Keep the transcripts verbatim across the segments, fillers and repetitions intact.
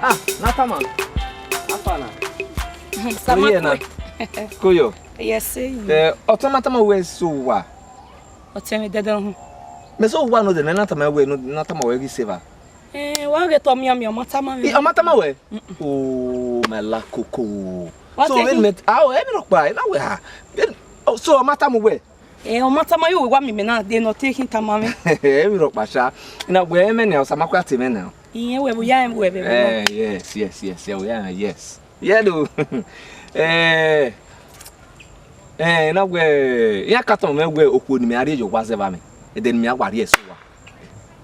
Ah, Natama. Afa na. Samakwe. Oye na. Koyo. Yes, sir. Eh, ọtẹn ma tama wẹ so wa. Ọtẹn mwẹ dẹdẹ họn. Mẹ so wa nọ dẹ ne Natama wẹ, ne Natama wẹ ghi se va. Eh, wa ghe tọ mianmian, ọ ma tama mwẹ. I, ọ ma tama wẹ? Mm-mm. Oh, my la koko. Wa So, te wait a ghi- minute. Ah, oh, ẹ mi rọkpa, ẹ na wẹ ha. Then, oh, so, ọ ma tama wẹ? Eh, ọ ma tama yo, wa mi mẹ na, de nọ te khin tama mwẹ. Ẹ mi rọkpa sha. I na wẹ mẹ nẹ, Samakwe te mẹ nẹ. Iyẹn wẹ, ya wẹ vbe. Eh, yes, yes, yes, yeah, yeah, yes. Yeah, do. Eh, eh, na wẹ, iran ka tama mwẹ wẹ okhuo ne mẹ a rhie ye owa zẹ vbe amẹ. Ẹdẹ ne mẹ a wa rhie ẹse owa.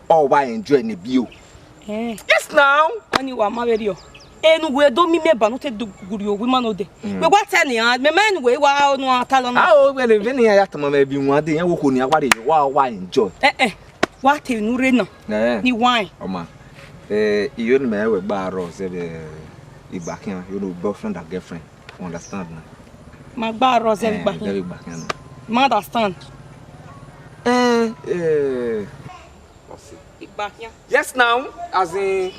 Ọ wa enjoy ne bio. Eh. Yes now. Ọni wa ma vberriọ. Enu wẹ do mi mẹ ba no te du guri owi ma no de. Mm. Wẹ wa tẹ nian, mẹ ma enu wẹ wa onu a ta lọ na. Ah, o, wẹ le vbe ne iran ya tama mwẹ bi wan de, iran wo okhuo ne iran wa rhie ye owa, wa enjoy. Eh, eh. Wa te enu rre na. Eh. Ni wine. Ọ ma. Eh, iyo ne mẹ wẹ gba rọ zẹ vbe igba khian, you know, boyfriend and girlfriend. You understand na? Ma gba rọ zẹ vbe Eh, igba khian. Zẹ vbe igba khian na. Ma understand. Eh, eh. Igba khian. Yes now, as in.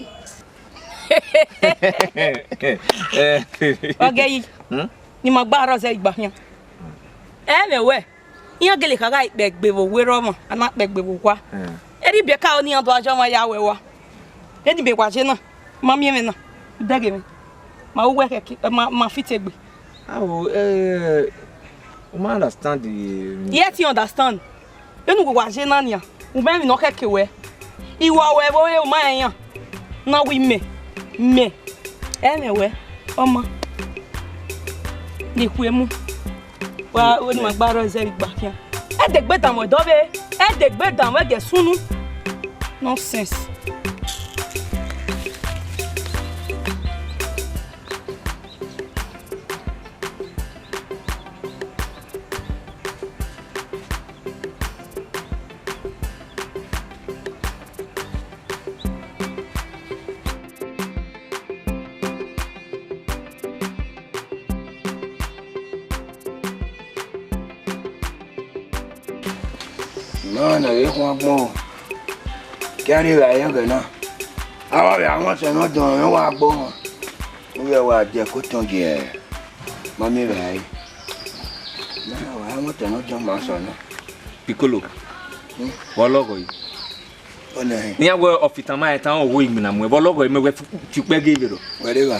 Eh. Ọgẹ yi. Hmm? Ni ma gba rọ zẹ igba khian. Ẹ mẹ wẹ. Iran gele kha gha kpẹ egbe vbe owa erha ọmwa, a na kpẹ egbe vbe owa. Hmm. Erha ibiẹka ọni iran do aja ọmwa ya wẹ wa. Eni mẹ wa je na, ma miẹn mwẹ na, dẹghe mwẹ. Ma ru wẹ khẹke, ma, ma fit egbe. Awo, eh, u ma understand the Yes, you understand. Enu wẹ wa je na nian, u ma emwi ne ọ khẹke wẹ. Iwa wẹ vbe u ma rẹn iran. Na wẹ imẹ, mẹ, ẹ mwẹ wẹ, ọ ma. Ne I khuemu. Wa, oni ma gba rọ zẹ vbe igba khian. Ẹ degbe dan mwẹ dọvbe, ẹ degbe dan mwẹ gẹ sunu. Nonsense. Nọ na vbe khuan agbọn o. Ke a rrie evbare ẹghẹ na, a wa vbe a wan sẹ ne ọ dọn mwẹ wa agbọn. U vbe wa die ẹko tọn ye, ma miẹn evbare. Na wa a wan sẹ ne ọ dọn ma sẹ na. Piccolo, vbe ọ lọghọ yi? Ọnẹ. Iran wẹ ọfitan ma ẹtan ọgho igbinna muẹn, vbe ọ lọghọ imẹ wẹ fi ukpẹ ghe vberriọ. Wẹ rre evba.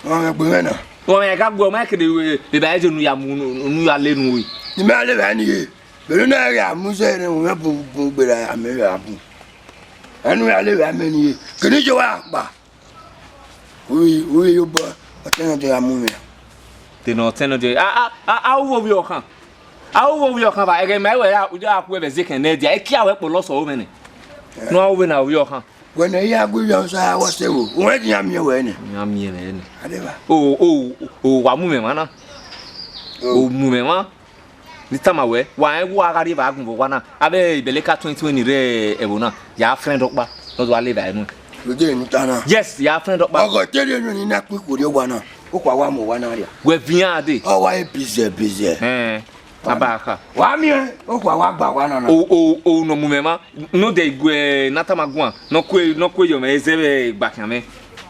Ọmwa mwẹ gbe mwẹ na. Ọmwa mwẹ gha gu ọmwa kede vbe ba ẹjọ ne u ya mu, ne u ya le enu ru. Ne imẹ a le vba ẹni ye. Vbene u na ghi a mu zẹ ne u mwẹ bun bun gberra amẹ vbe a bun. Ẹnu ya le vba amẹ ni ye. Kene iye wa kpa. Uwi, uwi yo bọ, ọtẹn nọ de gha mu mwẹ. Te ne ọtẹn nọ de, a, a, a, a, u vbe ovbi ọkhan. A u vbe ovbi ọkhan va, ẹghẹ ma wẹ ya, u ya ku ẹvbo ẹzẹkẹn nẹ dia, ekia wẹ kpọlọ sẹ ọvbẹnẹ. Ne u vbe na ovbi ọkhan. Wẹ ne I ya gu ivbi ọsa wa sẹ vbo, wẹ din ya miẹn wẹ nẹ. Ya miẹn wẹ nẹ. Adeva. O, o, o, wa mu mwẹ emwa na. O. O mu mwẹ emwa. Ne I tama wẹ, wa rẹn wa gha rrie evba gun vbe owa na. Avbe ibẹlẹ ka tuẹn tuẹn ni rre ẹvbo na. Ya friend ọkpa, ne ọ do gha le evba ẹnu. Rode ne u ta na. Yes, ya friend ọkpa. Ọghọ te rhie enu ni na kpikpo rrie owa na. Okhuo a wa mu owa na rria. Wẹ viẹn dee. Ọ wa re bizẹ bizẹ. Ẹn. Aba kha. Wa miẹn, okhuo a wa gba owa na na. O, o, o, ne ọ mu mwẹ emwa, ne ọ dẹ gue ne Natama guan, ne ọ kue, ne ọ kue yọ mwẹ zẹ vbe igba khian mwẹ.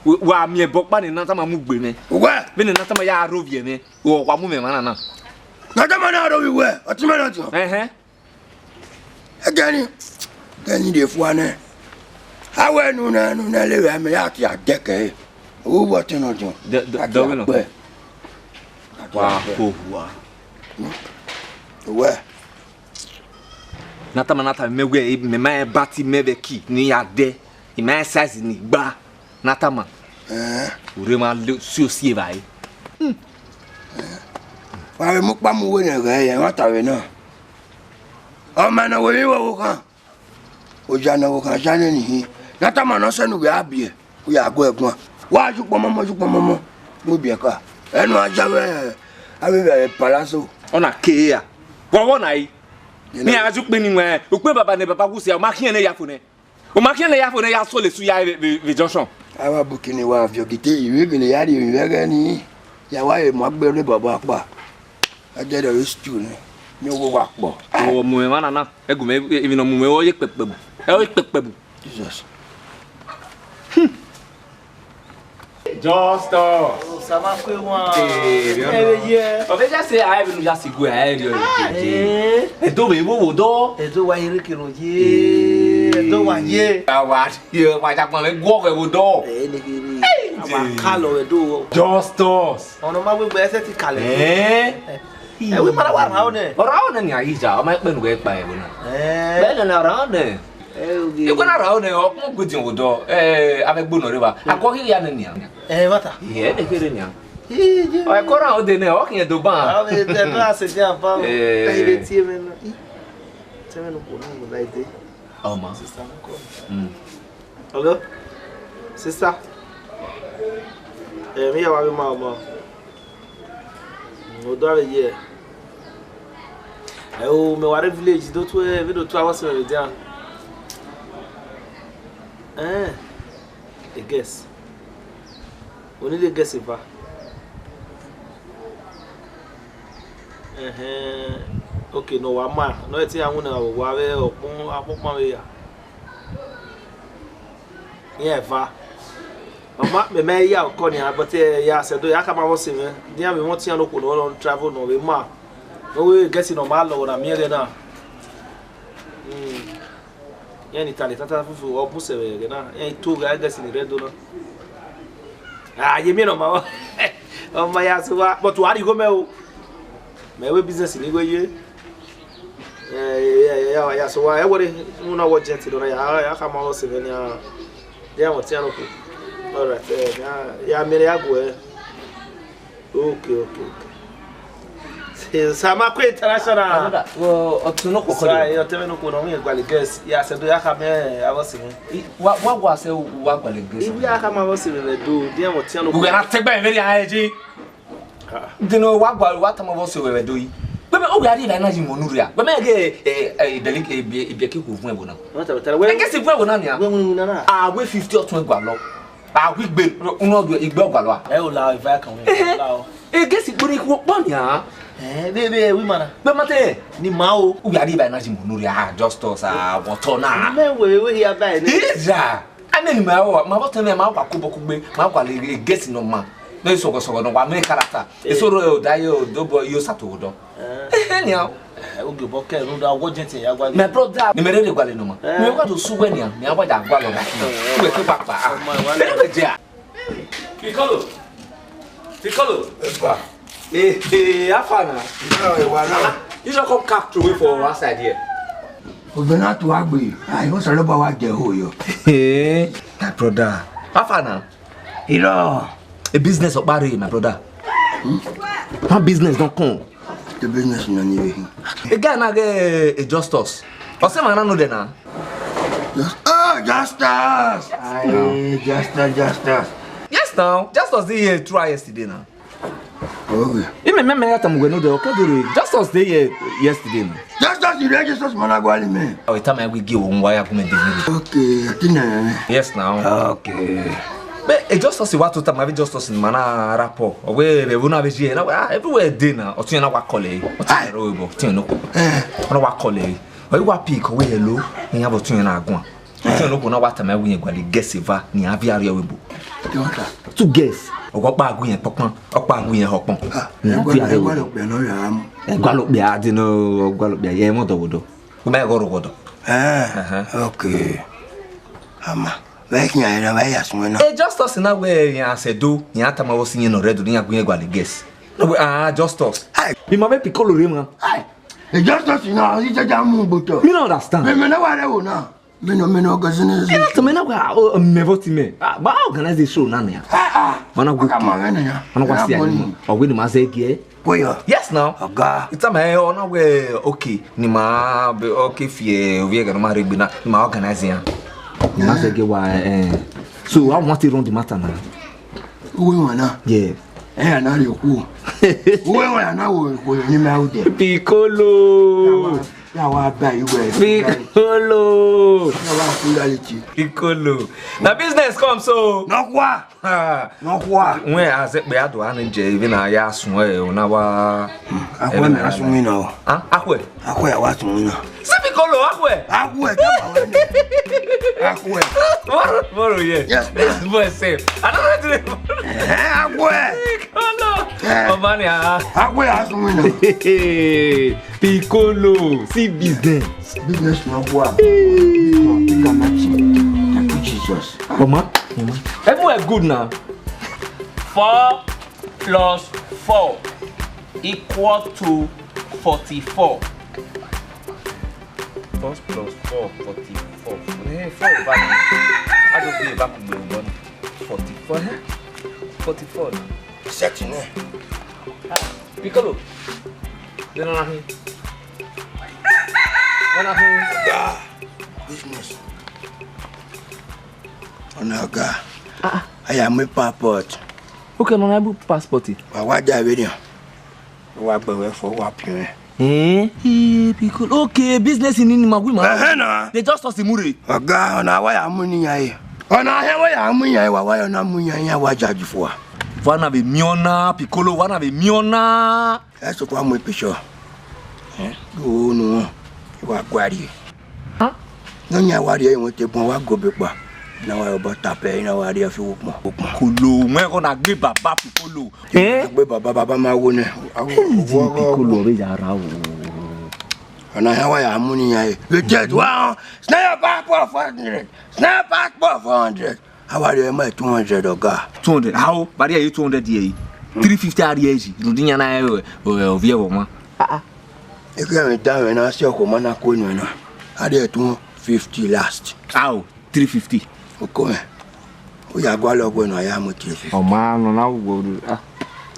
Wa miẹn ẹbọ ọkpa ne Natama mu gbe mwẹ. Uwẹ. Vbene Natama ya rhovbiẹ mwẹ, ọ wa mu mwẹ emwa na na. Natama na rhovbiẹ uwẹ, ọtẹn mwẹ na tiọn. Ẹhẹn. Ẹgẹni, ẹgẹni de fua nẹ. A wẹ ne u na, ne u na le vbe amẹ, ya tia dẹkẹ ẹre. Ovbi ọtẹn nọ jọn. Dẹ, dẹ, a dẹ ọvbi nọ. Tia kpẹ. Wa ko hua. Uwẹ. Natama, Natama, mẹ wẹ, mẹ ma rẹn bati mẹ vbe ki ne I ya dẹ. I ma rẹn size ne I gba. Natama. Ẹn. Urhe ma lo si osi evbare. Wa vbe mu ukpa mu uwu ne ẹghẹ ẹre, ẹmwata vbe na. Ọ ma nọ wẹ emwi vbe ọvbokhan. Oja ne ọvbokhan ya nene ihin. Natama ne ọ sẹ ne u vbe a biẹ, u ya gu ẹre guan. Wa ju kpọmọmọ, ju kpọmọmọ, mu biẹ ka. Ẹnu a ya vbe avbe vbe palazzo. Ọ na ke ra. Vbe ọvbọ na re? Ne a ju kpe ni wẹ, ukpe baba ne baba wu sia, ọ ma khian ne ya fo nẹ. Ọ ma khian ne ya fo nẹ ya sọ lẹ esu ya vbe, vbe, vbe junction. A wa bu kene wa viọ gite, I vbe gele ya rhie emwi vbe ẹghẹ nii. Ya wa vbe mu agbe rre baba ọkpa. A dẹ rẹ stew nẹ. Ne ọ wa kpọ. Ọ mu emwa na na. Ẹgu mẹ, emwi ne ọ mu mwẹ, ọ ye kpẹkpẹbu. Ẹ ọ ye kpẹkpẹbu. Jesus. Justus. Osamakue wan. Ee, ẹ vbe ye. Ọ vbe ya sẹ a vbe nu ya si gue a rriọ ye. Ee. Ẹdo vbe vwo vbo dọ. Ẹdo wa yere kere ye. Ẹdo wa ye. A wa ye, wa ya gbọn vbe guọ vbe vbo dọ. Ẹ ne kere. Hey, a wa kalọ vbe do. Justus. Ọnọ ma gbegbe ẹsẹ ti kalẹ. Ee. Ẹ wi mara wa ra ọnẹ. Ọ ra ọnẹ ni a yi ja, ọ ma kpẹnu ghẹ kpa ẹvbo na. Ee. Bẹẹ nẹ na ra ọnẹ. Ẹ, oge. Igwe na ra ọnẹ, ọ kpọn gu ediọn vbo dọ, ẹ, avbe ẹgbẹ nọ rre evba. Akọ kherhe ya nẹ nian. Ẹ, vbata. Ẹ, ne kherhe nian. Ije. Ọ, ẹko ra ode nẹ, ọ khian do ban. Avbe ẹdẹ do a sẹ dia ban. Ẹ. Ẹ, ire tie mwẹ nọ. Ih. Tie mwẹ nọ kpo na, mo like dey. Ọ ma. Sister, mo call. Mm. Hello? Sister? Ẹ, mẹ ya wa vbe ma ọmọ. Mm, odọ avbe ye. Ẹ o, mẹ wa rre village, do tu, ẹ, vbe do tu avbe ọse mwẹ vbe dia. Ẹn, I guess. Onile guess eva. Ẹhẹn, okay, ne ọ wa ma, ne ọ ti ya winna vbe owa vbe ọkpọn, akpọkpan vbe ya. Iran eva. Ọ ma, mẹ, mẹ ya okọ nian, but, eh, ya sẹ do, ya khama vbe ọse mwẹ. Dia vbe mwẹ ọtiẹn ne okhuo ne ọ travel nọ vbe ma. Ne ọ wẹ guess ne ọ ma lọ na miẹn ẹghẹ na. Mm. Iran ni ta le tata fufu, ọ bu sẹ vbe ẹghẹ na. Iran i to ghe a guess ni rre Ẹdo na. Ah, ye miẹn ne ọ ma, ọ ma ya sẹ owa, but wa rhie igho mẹ o. Mẹ wẹ business ni wẹ ye. Eh, ya, ya, ya, ya, so wa, ẹ wẹrẹ, unu na wọ jẹn te dọ na, ya, ya khama vbe ọse mwẹ nia, ya mọ tian roko. All right, eh, ya, ya miẹn ya guẹ. Okay, okay, okay. Se, Samakue International. Brother, ọ, ọtẹn nọ kọkọ. Sa, de. Ọtẹn nọ kọkọ, nọ, mi gualọ guest. Ya sẹ do ya khama vbe ọse mwẹ. I, wa, wa, wa sẹ, wa gualọ guest. Iwe ya khama vbe ọse mwẹ do, dia mọ tian roko. Uwẹ na tẹgbe vbe ya eji. Dino wa gua wa tama vbe ọse wẹ do yi. Wẹ mẹ, ọ wẹ a rri evbare na yi mọ unu rria. Wẹ mẹ ghe, eh, eh, ibẹli, eh, ibie, ibiẹki khuo vuọn ẹvbo na. Wẹ ta, wẹ ta, wẹ. Egesi vuọn ẹvbo na nia. Wẹ mu na na. A wẹ fifty ọtẹn gualọ. A wẹ igbe, unu ọdọ igbe gualọ a. Ẹ o la eva kan wẹ. Ehe. La o. Egesi kpere ikhuo kpọ nia. Eh, be, be, wi mana. Be ma te. Ni ma o. Ọ wẹ a rri evbare na yi mọ unu rria, Justus, a, wọtọ na. Mẹ wẹ, wẹ hia ba ni. Iya. Ane ni ma wa, ma vbe ọtẹn mwẹ, ma wa kobọ kugbe, ma wa le egesi ne ọ ma. Ne sọghọsọghọ ne ọ wa mu character. Eh. Eso ro da ye odobọ yo sato odọ. Eh. Ehe nian. Eh, oge obọ kẹ, rhunmwuda, wọ jẹn te ya gualọ. My brother, ne mẹ rherhe gualọ ne ọ ma. Eh. Mẹ wa do su wẹ nian, mẹ wa da gualọ na. Eh. Uwẹ ke wa kpa. Ọmọ ẹ wa. Ẹ wẹ dia. Piccolo. Piccolo. Epa. Eh, eh, how far na? No, e wa na. You just come cark throw away for outside here. Obìnrin náà tó wá gbé, àìkú sọ̀rọ̀ bá wa jẹ owó yọ. Hey, my brother. How far na? Irọ́. A business ọkpa rre, my brother. Hmm? One business don come. The business na ni ehi. A guy na get a Justus. Ọ sẹ ma na no de na. Just, oh, Justus. Aye, Justus, Justus. Yes now. Justus dey here try yesterday now. Okay. Ime mẹ mẹ ya tama uwẹ no de, okay, dore. Justus dey here yesterday now. Justus, you ready? Justus, man, I go alimẹ. Ọ tama we give one wire come dey. Okay, I think na. Yes now. Okay. But e Justus wa to tama, Justus ni ma na rapport. Ọ wẹ vbe una vbe je na, ah, everywhere dey na. Ọtẹn na wa call e. Ọtẹn ro ebo, ọtẹn no. Eh. Ọ na wa call e. Ọ wa pick, ọ wẹ hello. Ni ya bo ọtẹn na guan. Ọtẹn no ko na wa tama wẹ gualọ guest eva ni a via rrie ebo. Two guest. Ọ gọ kpa gu yẹn kpọkpọn, ọ kpa gu yẹn họkpọn. Ah, ni a via rrie ebo. Ẹ gualọ kpia, a di no, ọ gualọ kpia, yẹ mọ dọ wo dọ. Wẹ ma gọ ro wo dọ. Eh, okay. Ama. Vbe khian ẹre vbe ya sun ẹna. E Justus na wẹ iran sẹ do, iran tama vbe ọse iyẹn ne ọ rre Ẹdo ne iran gu iran gualọ guest. No wẹ, ah, Justus. Ai. Mi ma vbe Piccolo rre ma. Ai. E Justus na, I jaja mu gbotọ. Mi no understand. Mẹ, mẹ na wa rre wo na. Mẹ no, mẹ no, ọgọ sini. Ẹ na tama na wẹ, ah, oh, mẹ vbe ọtẹn mẹ. Ah, ba organize the show na nia. Ah, ah. Mana gu. Ọka ma vbe na ya. Mana wa si ani. Ọ wẹ ni ma zẹ gie. Koyo. Yes now. Ọga. Itama ẹ, ọ na wẹ, okay, ni ma be, okay, fi, eh, ovbi ẹghẹ ne ọ ma rre egbe na, ni ma organize iran. Ni ma zẹ gie wa, eh. So, I want to run the matter now. Uwe wan na. Yeah. Eh, ana ri oku. Uwe wan na wo, wo ni ma ude. Piccolo. Ya wa ba iwe. Piccolo. Ya wa ku ya leti. Piccolo. Na business come so. No kwa. Ha. No kwa. Wẹ a zẹ kpẹ a do a ni jẹ, even a ya sun ẹ, ọ na wa. Akwẹ na sun mi na o. Ah, akwẹ. Akwẹ a wa sun mi na. Sẹ bi Kolo, akhuẹ. Akhuẹ, come on. Akhuẹ. Moro, moro, yeah. Yes, this boy safe. I don't know what to do. Eh, akhuẹ. Kolo. Eh. Ọmọ ni a. Akhuẹ, asun mi na. Piccolo, see business. Business no go up. Big and mighty. Thank you, Jesus. Ọmọ, ọmọ. Everywhere good now. Four plus four equal to forty-four. Four plus four, forty-four. Eh, four back. I just give back the money. Forty-four, eh? Forty-four now. Set in there. Ah, Piccolo. Then I him. Then I him. Yeah. Business. Ọna ọga. Ah, ah. I am a passport. Okay, no, I book passport. Wa wa ja vbe nian. Wa gbe wẹ fo, wa piẹn. Eh? Eh, Piccolo. Okay, business in ni ma wi ma. Ẹhẹn na. They just us imure. Ọga, ọna wa ya mu ni yan e. Ọna hẹ wa ya mu yan e, wa wa ya ọna mu yan e, wa ja ju fua. Wa na vbe miẹn ọna, Piccolo, wa na vbe miẹn ọna. Ẹ sokpan mu picture. Eh? Go nu. Wa guari. Huh? Ne ọyan wa rhie ẹre, wẹn te bun wa go be kpa. Na wa obọ tapẹ, na wa rhie fi wo kpọn. Kolo, wẹ gho na gbe baba Piccolo. Eh? Gbe baba, baba ma wo nẹ. Easy, Piccolo, ọ vbe ya ra o. Ọna hia wa ya mu ni yan e. Vbe jet wa họn. Sniper for four hundred. Sniper for four hundred. A wa rhie ma two hundred, ọga. Two hundred? How? Ba rhie two hundred ye. Three fifty a rhie yi. Rhunmwuda iran na, eh, eh, ovbi ẹvbo ọmwa. Ah, ah. Ekẹ mwẹ da mwẹ na, si ọkhuo ma na ku enu na. A rhie two fifty last. How? Three fifty. Oko mwẹ. U ya gualọ ọghe ne a ya mu three fifty. Ọ ma nọ na wo, ah.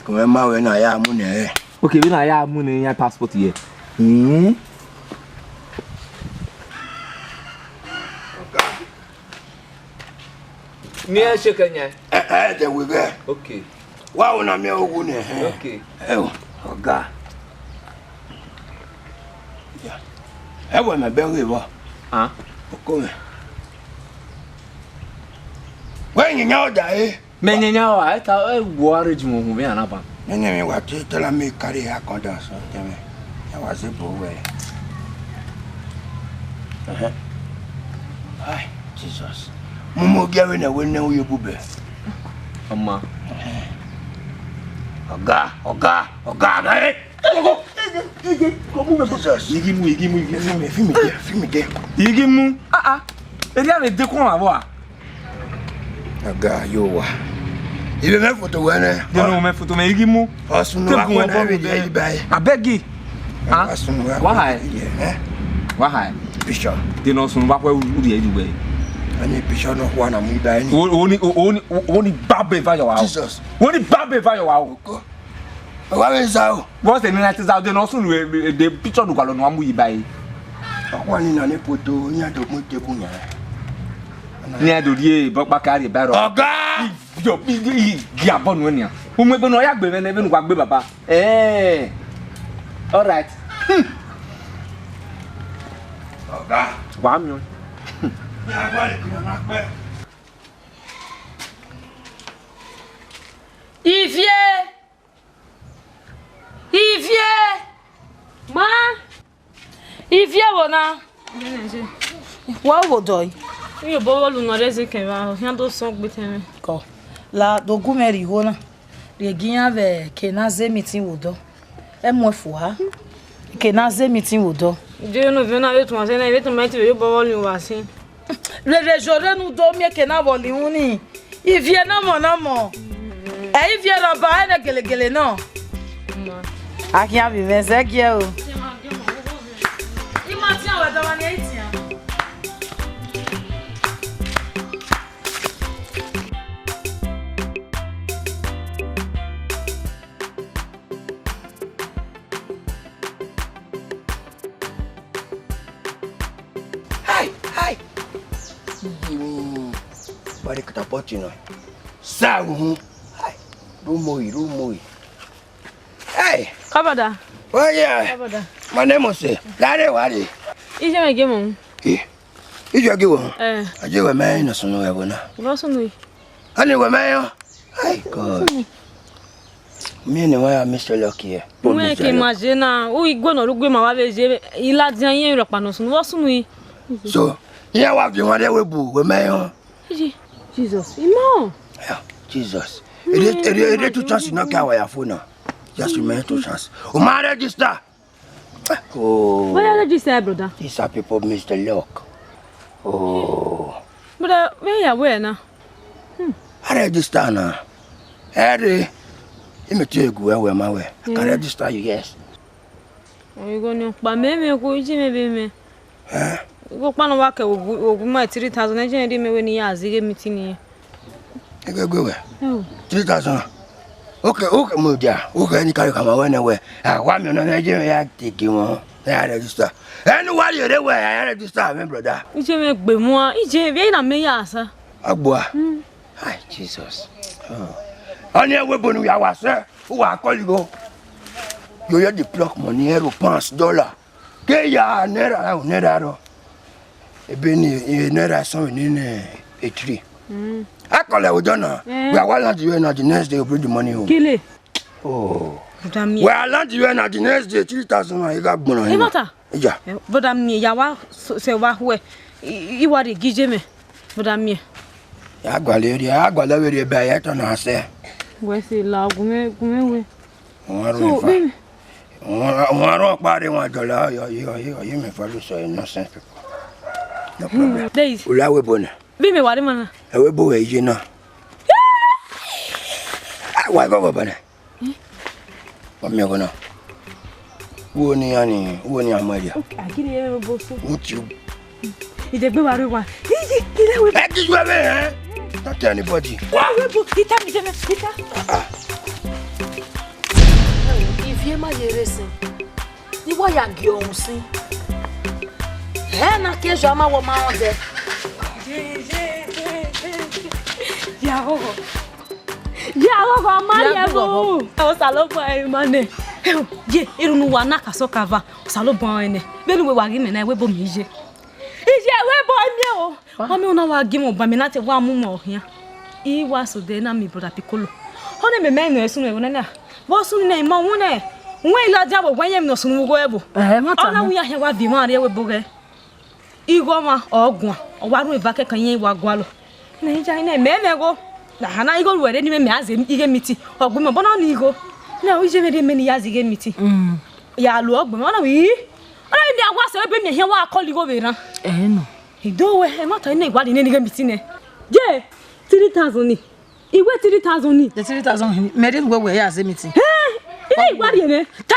Oko mwẹ ma wẹ ne a ya mu nẹ. Okay, vbene a ya mu ne iran passport ye. Hmm? Ọga. Miẹn sheke yan. Ẹ, ẹ, de we ghe. Okay. Wa wo na miẹn owu nẹ, hẹn. Okay. Ẹ o, ọga. Ya. Ẹ wẹ mẹ bẹ ghe vbọ. Ah. Oko mwẹ. Wẹ yin yan ọda e. Mẹ yin yan wa, ẹ ta, ẹ wo arrange mu vbe ana ban. Nene mi wa te tell me carry her condom so tell me. Ya wa se bo we. Ẹhẹn. Ai, Jesus. Mu mo gie vbene wẹ ne u ye bubẹ. Ọma. Ọga, ọga, ọga, ọga, eh. Jesus. Igi mu, igi mu, igi mu. Fi mi, fi mi de, fi mi de. Igi mu. Ah, ah. Eri ave de kun avọ a. Ọga yo wa. Ibe mẹ foto wẹ nẹ. Deno mẹ foto mẹ igi mu. Ọsun wa kọ na vbe ye iba e. Abeg. Ah? Ọsun wa. Why? Eh? Why? Picture. Deno ọsun wa kọ u ye iwe. Ani picture no wa na mu iba e ni. O, o ni, o, o ni, o ni babe va yo wa. Jesus. O ni babe va yo wa o. Wa vbe za o. What's the nine thousand? No sunu, eh, eh, the picture du gualọ ne wa mu yi ba e. Ọkpa ni na ne foto, iran do mu itebu yan. Iran do rhie bọkpa ka rhie ba rọ. Ọga! Yo, i, i, i, gi abọ nu enian. U mu egbe ne ọ ya gbe mwẹ nẹ, vbene uwa gbe baba. Eh. All right. Hmm. Ọga. Wa miẹn. Ivie! Ivie! Ma! Ivie vbo na? Wa vbo dọe? Iyobọ vbe lu nọ rre zẹ kevbe, ọ khian do sọn gbe tẹn mwẹ. Kọ, la do gu mwẹ rrie igho na, rhie gie iran vbe ke na zẹ meeting vbe odọ. Ẹ mu ẹn fua, ke na zẹ meeting vbe odọ. Jẹ ne ovbi na vbe tuan zẹ na, vbe tuan ma te vbe iyobọ vbe lu wa sin. Rere zhorre ne u do miẹn eke na vbe ọlihun ni, ivie nọmọ nọmọ, ẹ ivie rhọba ẹnẹ gelegele nọ. A khian vbe mwẹ zẹgiẹ o. I ma tian wẹ dọmọ ni ẹ i tian. Hai, hai. Iye mi. Bari catapult na. Sa uhun. Hai. Rumo yi, rumo yi. Hey. Kabada. Oh yeah. Kabada. My name is, eh, Dare Wari. Ije me gemo. Eh. Ijo gi wo. Eh. Aje we me no sunu ẹvbo na. Wo sunu yi. Ani we me yo. Ai God. Mẹ ne wa ya Mister Lucky hẹ? Wẹ ke ma je na, u i gue ne ọ rre ugue ma wa vbe je, I ladian irẹn rhọkpa ne ọ sunu, vbe ọ sunu yi? So, iran wa viọ emwa rre ẹvbo ebo, wẹ ma rẹn họn? Iye, Jesus, I ma họn. Yeah, Jesus. Ere, ere, ere two chance nọ ka wa ya fo na. Just remain two chance. U ma register. Oh. Why you register, brother? These are people, Mister Luck. Oh. Brother, where you were now? I register now. Ẹ rre, imẹ tie gu ẹwẹ ma wẹ. I can register you, yes. Igho ni ọkpa mẹ, mẹ ku iji mẹ vbe mẹ. Eh? Igho ọkpa nọ wa kẹ ogu, ogu ma three thousand, ẹ jẹ ne mẹ wẹ ne I ya zighe meeting nẹ. Ẹ gbe wẹ. Oh. Three thousand. Okay, okay, mo dia. Okay, ni ka ka ma wẹ nẹ wẹ. A wa mi ọna ne je ya tigi wọn. Ya register. Ẹ ne wa rhie rre wẹ, ya register, my brother. Ije mẹ gbe mu a, ije vbe na mẹ ya sa. Agbua. Hmm. Hi, Jesus. Oh. Ọni ẹvbo ebo ne u ya wa sẹ, u wa kọlọ igho. You hear the block money, euro, pounds, dollar. Ke ya naira, naira rọ. Ebe ni, eh, naira sọmọ ni ne etiri. Mm. A kọlọ ẹvbo jọ na. Eh. We are one land you na the next day, you bring the money home. Kile. Oh. Brother mi. We are land you na the next day, three thousand naira, you got gbọnọ. Ẹ him. Mata. Ija. Eh, brother mi, ya wa so, se wa hue. I, I wa rhie gie ije mẹ. Brother mi. Ya gualọ erriọ, ya gualọ vberriọ ebe a ya tọ na sẹ. Wẹ se la gu mwẹ, gu mwẹ we. Wọn So, run ifa. Baby. Wọn, wọn run ọkpa rre wọn dọlọ, ọyọ, ọyọ, ọyọ, ọyọ, mẹ follow so nonsense people. No problem. Days. U la wẹ ebo na. Vbe mẹ wa rre ima na. Ẹ wẹ ebo wẹ iye na. Ah, wa gọgọ bana. Wa miẹn ọgọ na. Wo ni ya ni, wo ni a mu ẹria. Okay, a giri ẹ bo so. What you? Ìdẹ̀gbẹ́ wa rẹ wa. Iye, ilé ìwé. Ẹ ti ju ẹbẹ hẹn. Don't tell anybody. Wa wẹ bo, ita mi jẹ mẹ, ita. Ah, ah. Ivie ma ye rre sin. Ni wa ya gie ọhun sin. Ẹ na ke zọ ma wọ ma rẹn dẹ. Ya hoho. Ya hoho ma Ya ye hoho. Bo. Osalobua ẹ ma nẹ. Ye, irun wa na ka sọ ka va. Osalobua ẹ nẹ. Vbene uwẹ wa ghi mẹ na, wẹ ebo mi ye. Iye wẹ ebo mi o. Wa mi una wa gi mẹ ọba mi na te wa mu mẹ ọhian. I wa so de na mi brother Piccolo. Ọnẹ mẹ mẹ nọ ẹsun ẹvbo nana. Vbọ sun nẹ ima wu nẹ. Wẹ I ladian vbe wẹ yẹn nọ sun vbe ugho ẹvbo. Eh, ma ta Ọna nọ. Wu ya hian wa viọ emwa rrie ẹvbo ebo ghẹ. Igho ọmwa ọ guan, ọ wa rhun eva kẹkan irẹn wa gualọ. Nẹ, I ya nẹ mẹ mwẹ igho. Na ha na igho ruẹ rre ni mẹ mẹ a ze ighe miti. Ọ gu mẹ obọ na ni igho. Na, u je vbe rhie mẹ ne I ya ze ighe miti. Mm. Ya lo ọgbọn, ọ na wi. Ọ na ni a wa sẹ ebe miẹn hian wa kọlọ igho vbe rran. Eh, no. I do wẹ, ẹmwata ne I wa rhie nene ighe miti nẹ. Je, three thousand ni. I wẹ three thousand ni. The three thousand, mẹ rhie ne uwẹ wẹ ya ze miti. Hẹ, I na I wa rhie nẹ. Ta.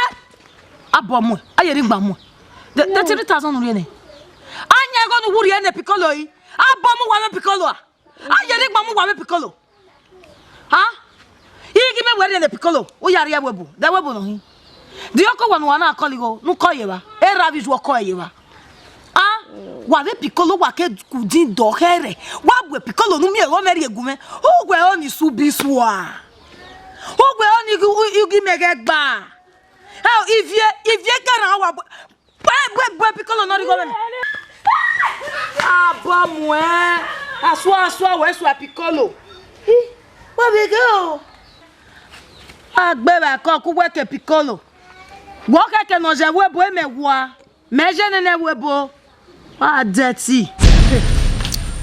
Abọ muẹn, a ye rhie igba muẹn. The, the three thousand rhie nẹ. A yan igho ne u wu rhie nẹ Piccolo yi. Abọ mu wa vbe Piccolo a. A ye rhie igba mu wa vbe Piccolo. Ha? I ghi mẹ wẹ rhie nẹ Piccolo, u ya rhie ẹvbo ebo, de ẹvbo ebo nọ hin. De ọkọ wa ne uwa na kọlọ igho, ne u kọ ye evba. Erha vbe izu ọkọ ye evba. A, wa vbe Piccolo wa ke ku din dọ khẹrẹ. Wa bu Piccolo ne u miẹn ẹghẹ ọ mwẹ rhie gu mwẹ. Uwẹ ọni su bi sua. Uwẹ ọni ghi, ghi mẹ ghẹ gba. Ẹ, ivie, ivie kẹrhan wa bu, bu, bu, bu Piccolo nọ rhie igho mwẹ. Abọ muẹn. Asua, asua, wẹ sua Piccolo. I, wa vbe ghe o. A gbe vbe akọ ku wẹ ke Piccolo. Wọ kẹkẹ ne ọ zẹ vbe ebo mẹ wua. Mẹ je nene ẹvbo ebo. Wa dẹti.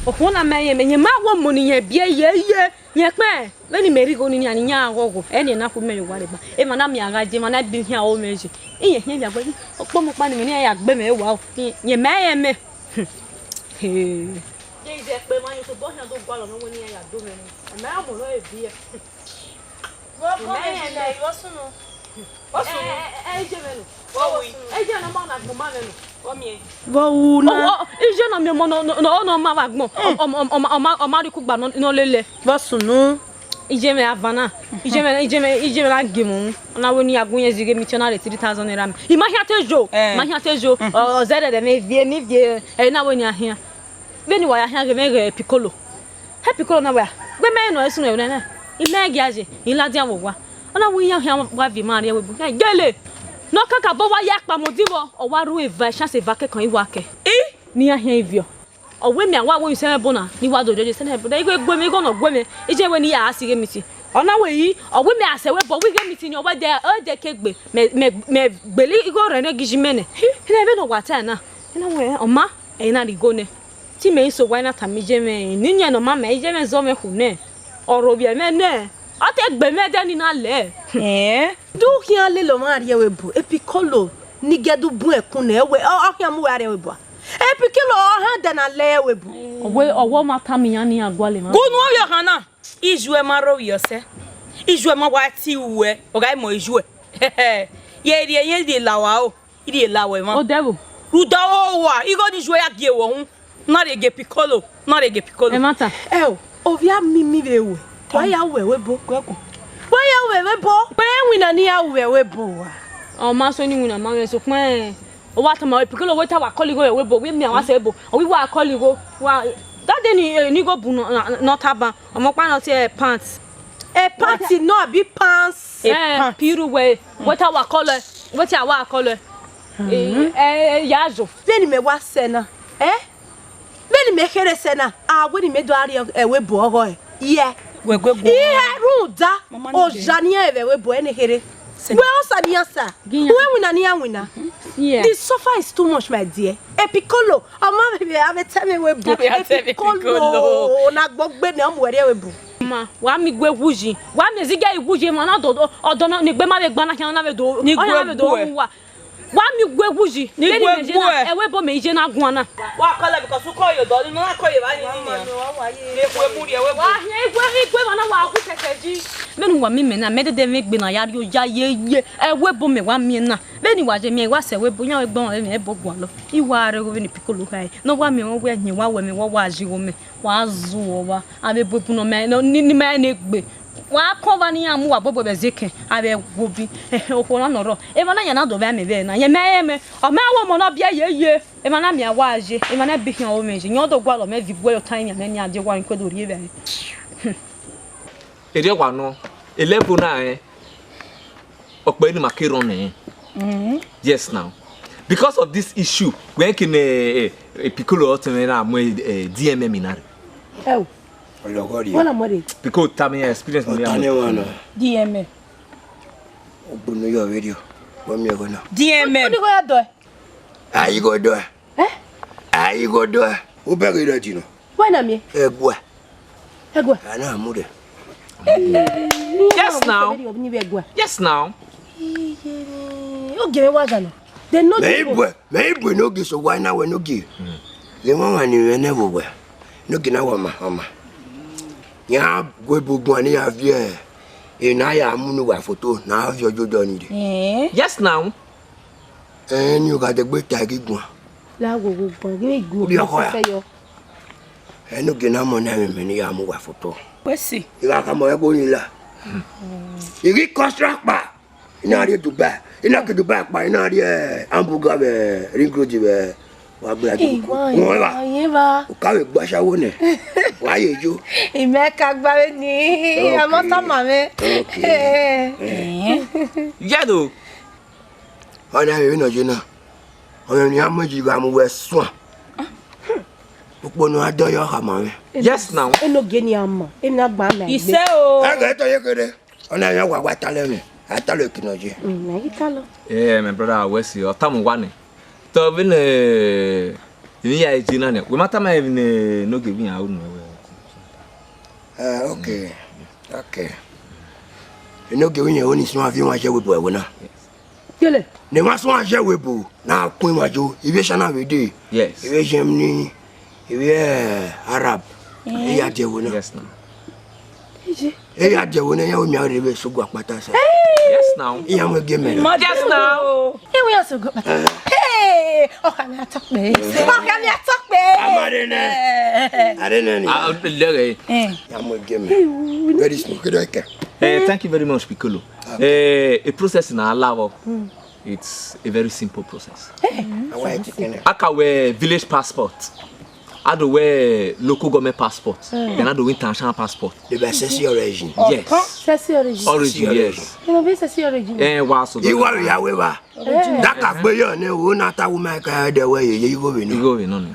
Okhuo na mẹ yẹn, mẹ yẹn ma wo mo ni yẹn biẹ ye ye. Yẹn kpẹn, vbene imẹ rhie igho ni nian, ne iran ghọghọ, ẹ ni na khu mẹ ye owa rre ba. Emwa na miẹn a gha je, emwa na bi khian ro mwẹ ye. Iyẹn khian ya gbe, ọkpọmọ ọkpa ni mwẹ ne iran ya gbe mẹ wa o. Iyẹn, iyẹn mẹ rẹn mẹ. He. Ye ize ẹkpẹ emwa ye tobọ khian do gualọ mwẹ wẹ ne iran ya do mwẹ ni. Ẹmẹ ọmọ nọ e biẹ. Vbọ mẹ ye ne, vbọ sunu. Vbọ sunu. Ẹ, ẹ, ẹ, ẹ, iye mwẹ nọ. Vbọ wi. Ẹ, iye nọ ma na gbọn ma mwẹ nọ. Vbọ miẹn. Vbọ wu na. Ọ, ọ, iye nọ miẹn ọmọ nọ, nọ, nọ, nọ ma vbe agbọn. Mm. Ọ, ọ, ọ, ọ, ọ ma, ọ ma rhie ikugba nọ, nọ lele. Vbọ sunu. Iye mwẹ a van na. Iye mwẹ, iye mwẹ, iye mwẹ na gie mu. Ọ na wẹ ne I ya gu irẹn zighe miti, ọ na rhie three thousand naira mẹ. I ma khian te yo. Eh. I ma khian te yo. Mm. Ọ, ọ zẹrẹ rẹ mwẹ, ivie, ne ivie, ẹ, na wẹ ne I ya khian. Vbene wa ya khian ghe mwẹ ghe Piccolo. Hẹ Piccolo na wẹẹ, gbe mẹ nọ ẹsun ẹvbo nẹ, I mẹ gia ye, I ladian vbe owa. Ọ na wẹẹ iran khian wa viọ emwa rrie ẹvbo ebo. Gele, ne ọ kakabọ wa ya kpama odivbọ, ọ wa ru eva, chance eva kẹkan I wa kẹ. I, ne iran khian viọ. Ọ wẹẹ mẹ a wa wẹẹ isẹn ẹbọ na, ne I wa do judge isẹn ẹbọ na. I ghe gue mwẹ, igho ne ọ gue mwẹ, I je wẹẹ ne I ya gha si ghe miti. Ọ na wẹ yi, ọ wẹ mẹ a sẹ wẹ, but wẹ ighe meeting ni ọ wẹ dẹ, ọ dẹ ke gbe, mẹ, mẹ, mẹ gbele igho rẹ ne ghi ji mẹ nẹ. Ena vbene ọ wa ta na. Ena wẹ, ọ ma, ẹ na rhie igho nẹ. Te imẹ i so wa na tama iye mwẹ, ne iyẹn ne ọ ma mẹ, iye mwẹ zọ mwẹ khu nẹ. Ọ rhovbiẹ mwẹ nẹ. Ọ te gbe mwẹ ẹdẹ ni na lẹ. Eh? Do khian lele ọmwa rrie ẹvbo ebo, Epikolo ni gẹdẹ bun ẹkun nẹ, wẹ, ọ, ọ khian mu wẹ rrie ẹvbo ebo a. Epikolo ọ họn ẹdẹ na lẹ ẹvbo ebo. Ọ wẹ, ọ wẹ ọ ma tama iran ne iran gualọ emwa. Gu unu ovbi ọhan na. Ijuẹ ma rre ovbi ọsẹ, ijuẹ ma wa tie ruẹ, ọ gha mọ ijuẹ. Ye rhie, ye rhie la wa o, I rhie la wẹ emwa. Odẹ vbo? Rhunmwuda ọre uwa, igho ni ijuẹ ya gie wẹ uhunmwu, na rhie gie Epikolo, na rhie gie Epikolo. Ẹmwata. Ẹ o, ovbi a mimi vbe ruẹ, wa ya ru ẹvbo ebo. Wa ya ru ẹvbo ebo. Wẹ winna ne I ya ru ẹvbo ebo wa. Ọ ma so ne iwinna ma mwẹ, sokpan ọ wa tama Epikolo wẹ te wa kọlọ igho ẹvbo ebo, wẹ miẹn wa sẹ ebo. Ọ wẹ wa kọlọ igho, wa, that day ni, eh, ni igho bu nọ, nọ, nọ ta ban, ọmọ ọkpa nọ tie pants. E pants nọ abi pants? Eh, pants. Piru wẹ, wẹ te wa kọlọ, wẹ te wa kọlọ. Eh, eh, eh, ya zo. Vbene mẹ wa sẹ na, eh? Vbene mẹ kherhe sẹ na, a wẹ ne mẹ do a rrie ẹvbo ebo ọghọe. Yẹ. Wẹ gue gu. Ihe rhunmwuda, oja ne iran vbe ẹvbo ebo ẹre ne kherhe. Wẹ osa ne iran sa. Wẹ winna ne iran winna. Yeah. The suffer is too much, my dear. Epikolo, ọ ma vbe, a vbe tẹ mwẹ ẹvbo ebo. A vbe tẹ mwẹ Epikolo. Epikolo, na gbọ gbe ne ọ mu wẹ rrie ẹvbo ebo. Ma, wa miẹn igue wuyi, wa miẹn zigẹ iwuyi, emwa na do, ọdọ ne egbe ma vbe gba na khian na vbe do, ọ na vbe do ru wa. Wa miẹn igue wuyi, ne vbene mẹ ye na, ẹvbo ebo mẹ ye na guan na. Wa kọlọ because u kọ ye odọ, ne u na kọ ye evba ni ni nian. Wa hiẹn igue, igue emwa na wa hu kẹkẹ yi. Vbene uwa miẹn mẹ na, mẹ dede mwẹ egbe na ya rrie oya yeye, ẹvbo ebo mẹ wa miẹn na. Vbene wa ye miẹn, wa sẹ ẹvbo ebo, iran vbe gbe ọmwa vbe mwẹ ẹvbo gualọ. I wa rre igho vbene Epikolo khae, ne ọ wa miẹn mwẹ, ọ wẹ hin wa wẹ mwẹ, wa wa ye igho mẹ. Wa zuọ wa, avbe ebo ebo nọ mẹ, nọ, ni, ni ma ne egbe. Wa kọn va ne iran mu wa bọbọ vbe zẹ ekẹn, avbe ẹvbo bi. Okhuo na nọ rrọọ. Emwa na yan na do vbe amẹ vbe na. Yẹn mẹ, yẹn mẹ. Ọ mẹ wẹ ọmọ ne ọ biẹ yeye. Emwa na miẹn wa ye. Emwa na bi khian ọmọ ye. Yẹn ọ do gualọ mẹ vi guẹ ọta yan mẹ ni a die wa ni kue do rrie vbe. Erriọ wa nọ, elevo na rẹn. Ọkpẹ ne ima ke rrọọ nẹ. Mhm. Yes now. Because of this issue, wẹ ke ne, eh, eh, Epikolo ọtẹn mwẹ na mu, eh, D M M na rre. Ẹo. Ọlọghọ rhie. Wọ́n na mọ̀ de. Epikolo tama iran experience ne iran. Ọta ne wọn na. D M M. Ogbunu yọ vberriọ. Wọ́n mi ẹghọ na. D M M. Ó ní kó yá dọ̀ ẹ́. Aigho dọe. Eh? Aigho dọe. U bẹghe rẹ dinọ. Wẹ na miẹn? Ẹguae. Ẹguae. A na mu rre. Yes now. Ni vbe ẹguae. Yes now. Ogie mwẹ wa zan nọ. They know. Mẹ the i bue, mẹ i bue ne ogie so wa na wẹ ne ogie. Ghe mwa wa ni mwẹ nẹ vbe owẹ. Ne ogie na wa ma, ọ ma. Ya gu ebo guan ne ya viẹ. E na ya mu ne uwa foto, na viọ ojodo ni rre. Eh? Yes now. Ẹn, ne u gha dẹgbe ta ghi guan. La wo wo guan, ghi guan. Bi ọkhọ ya. Sẹ yọ. Ẹn, ne ogie na mọ na mwẹ ne ya mu uwa foto. Wẹ si. I gha khama ẹvbo ni la. I ghi kọ sra kpa. I na rrie Dubai. I na ke Dubai kpa, I na rrie, eh, hamburger vbe Ring Road vbe wa gbe a. Eh, wa, wa, wa. U ka vbe gbe ashawo nẹ. Wa ye yo. Imẹ ka gba vbe ni. Okay. Ọmọ tama mwẹ. Okay. Eh. Eh. Yado. Ọna vbe nọ ye na. Ọmọ ni a mu yi gha mu wẹ suan. Ukpo ne a dọ yọ khama mwẹ. Yes now. Enogie ni a ma, emwi na gba mẹ. Ise o. Ẹghẹ tọ ye kere. Ọna ya wa wa talẹ mwẹ. A talẹ kinu ye. Mm, na yi talọ. Eh, my brother, we see. Ọ tama uwa nẹ. Tọ vbene, emwi ya je na nẹ. We ma tama emwi ne, ne ogie vbe iran unu ẹwẹ. Eh, okay. Okay. Enogie vbe iran unu suan vi wan je we bu ẹwe na. Kele. Ne ma suan je we bu na kun wa jo. Ivbi esa na vbe de. Yes. Ivbi Germany, ivbi, eh, Arab. Eh. E ya die ẹvbo na. Yes now. Ije. E ya die ẹvbo na, ya we mi a rre vbe sogua kpata sa. Yes now. Iran mu gie mẹ na. Yes now. E we ya sogua kpata. Eh. Hey, ọkha mi atọ kpe. Ọkha mi atọ kpe. Amare nẹ. Eh. Are nẹ ni. Ah, lẹghẹ. Eh. Iran mu gie mẹ. Very small, kedu eke. Eh, thank you very much, Piccolo. Eh, a process na allow. It's a very simple process. Hey. Awa eti kene. A ka wẹ village passport. A do wẹ local government passport. Then a do wẹ international passport. The best sexy origin. Yes. Sexy origin. Origin, yes. You know, be sexy origin. Eh, wa so. Iwa ya we ba. Original. That ka gbe yo ne wo na ta wo ma ka de we ye, ye igho vbe nọ. Igho vbe nọ ni.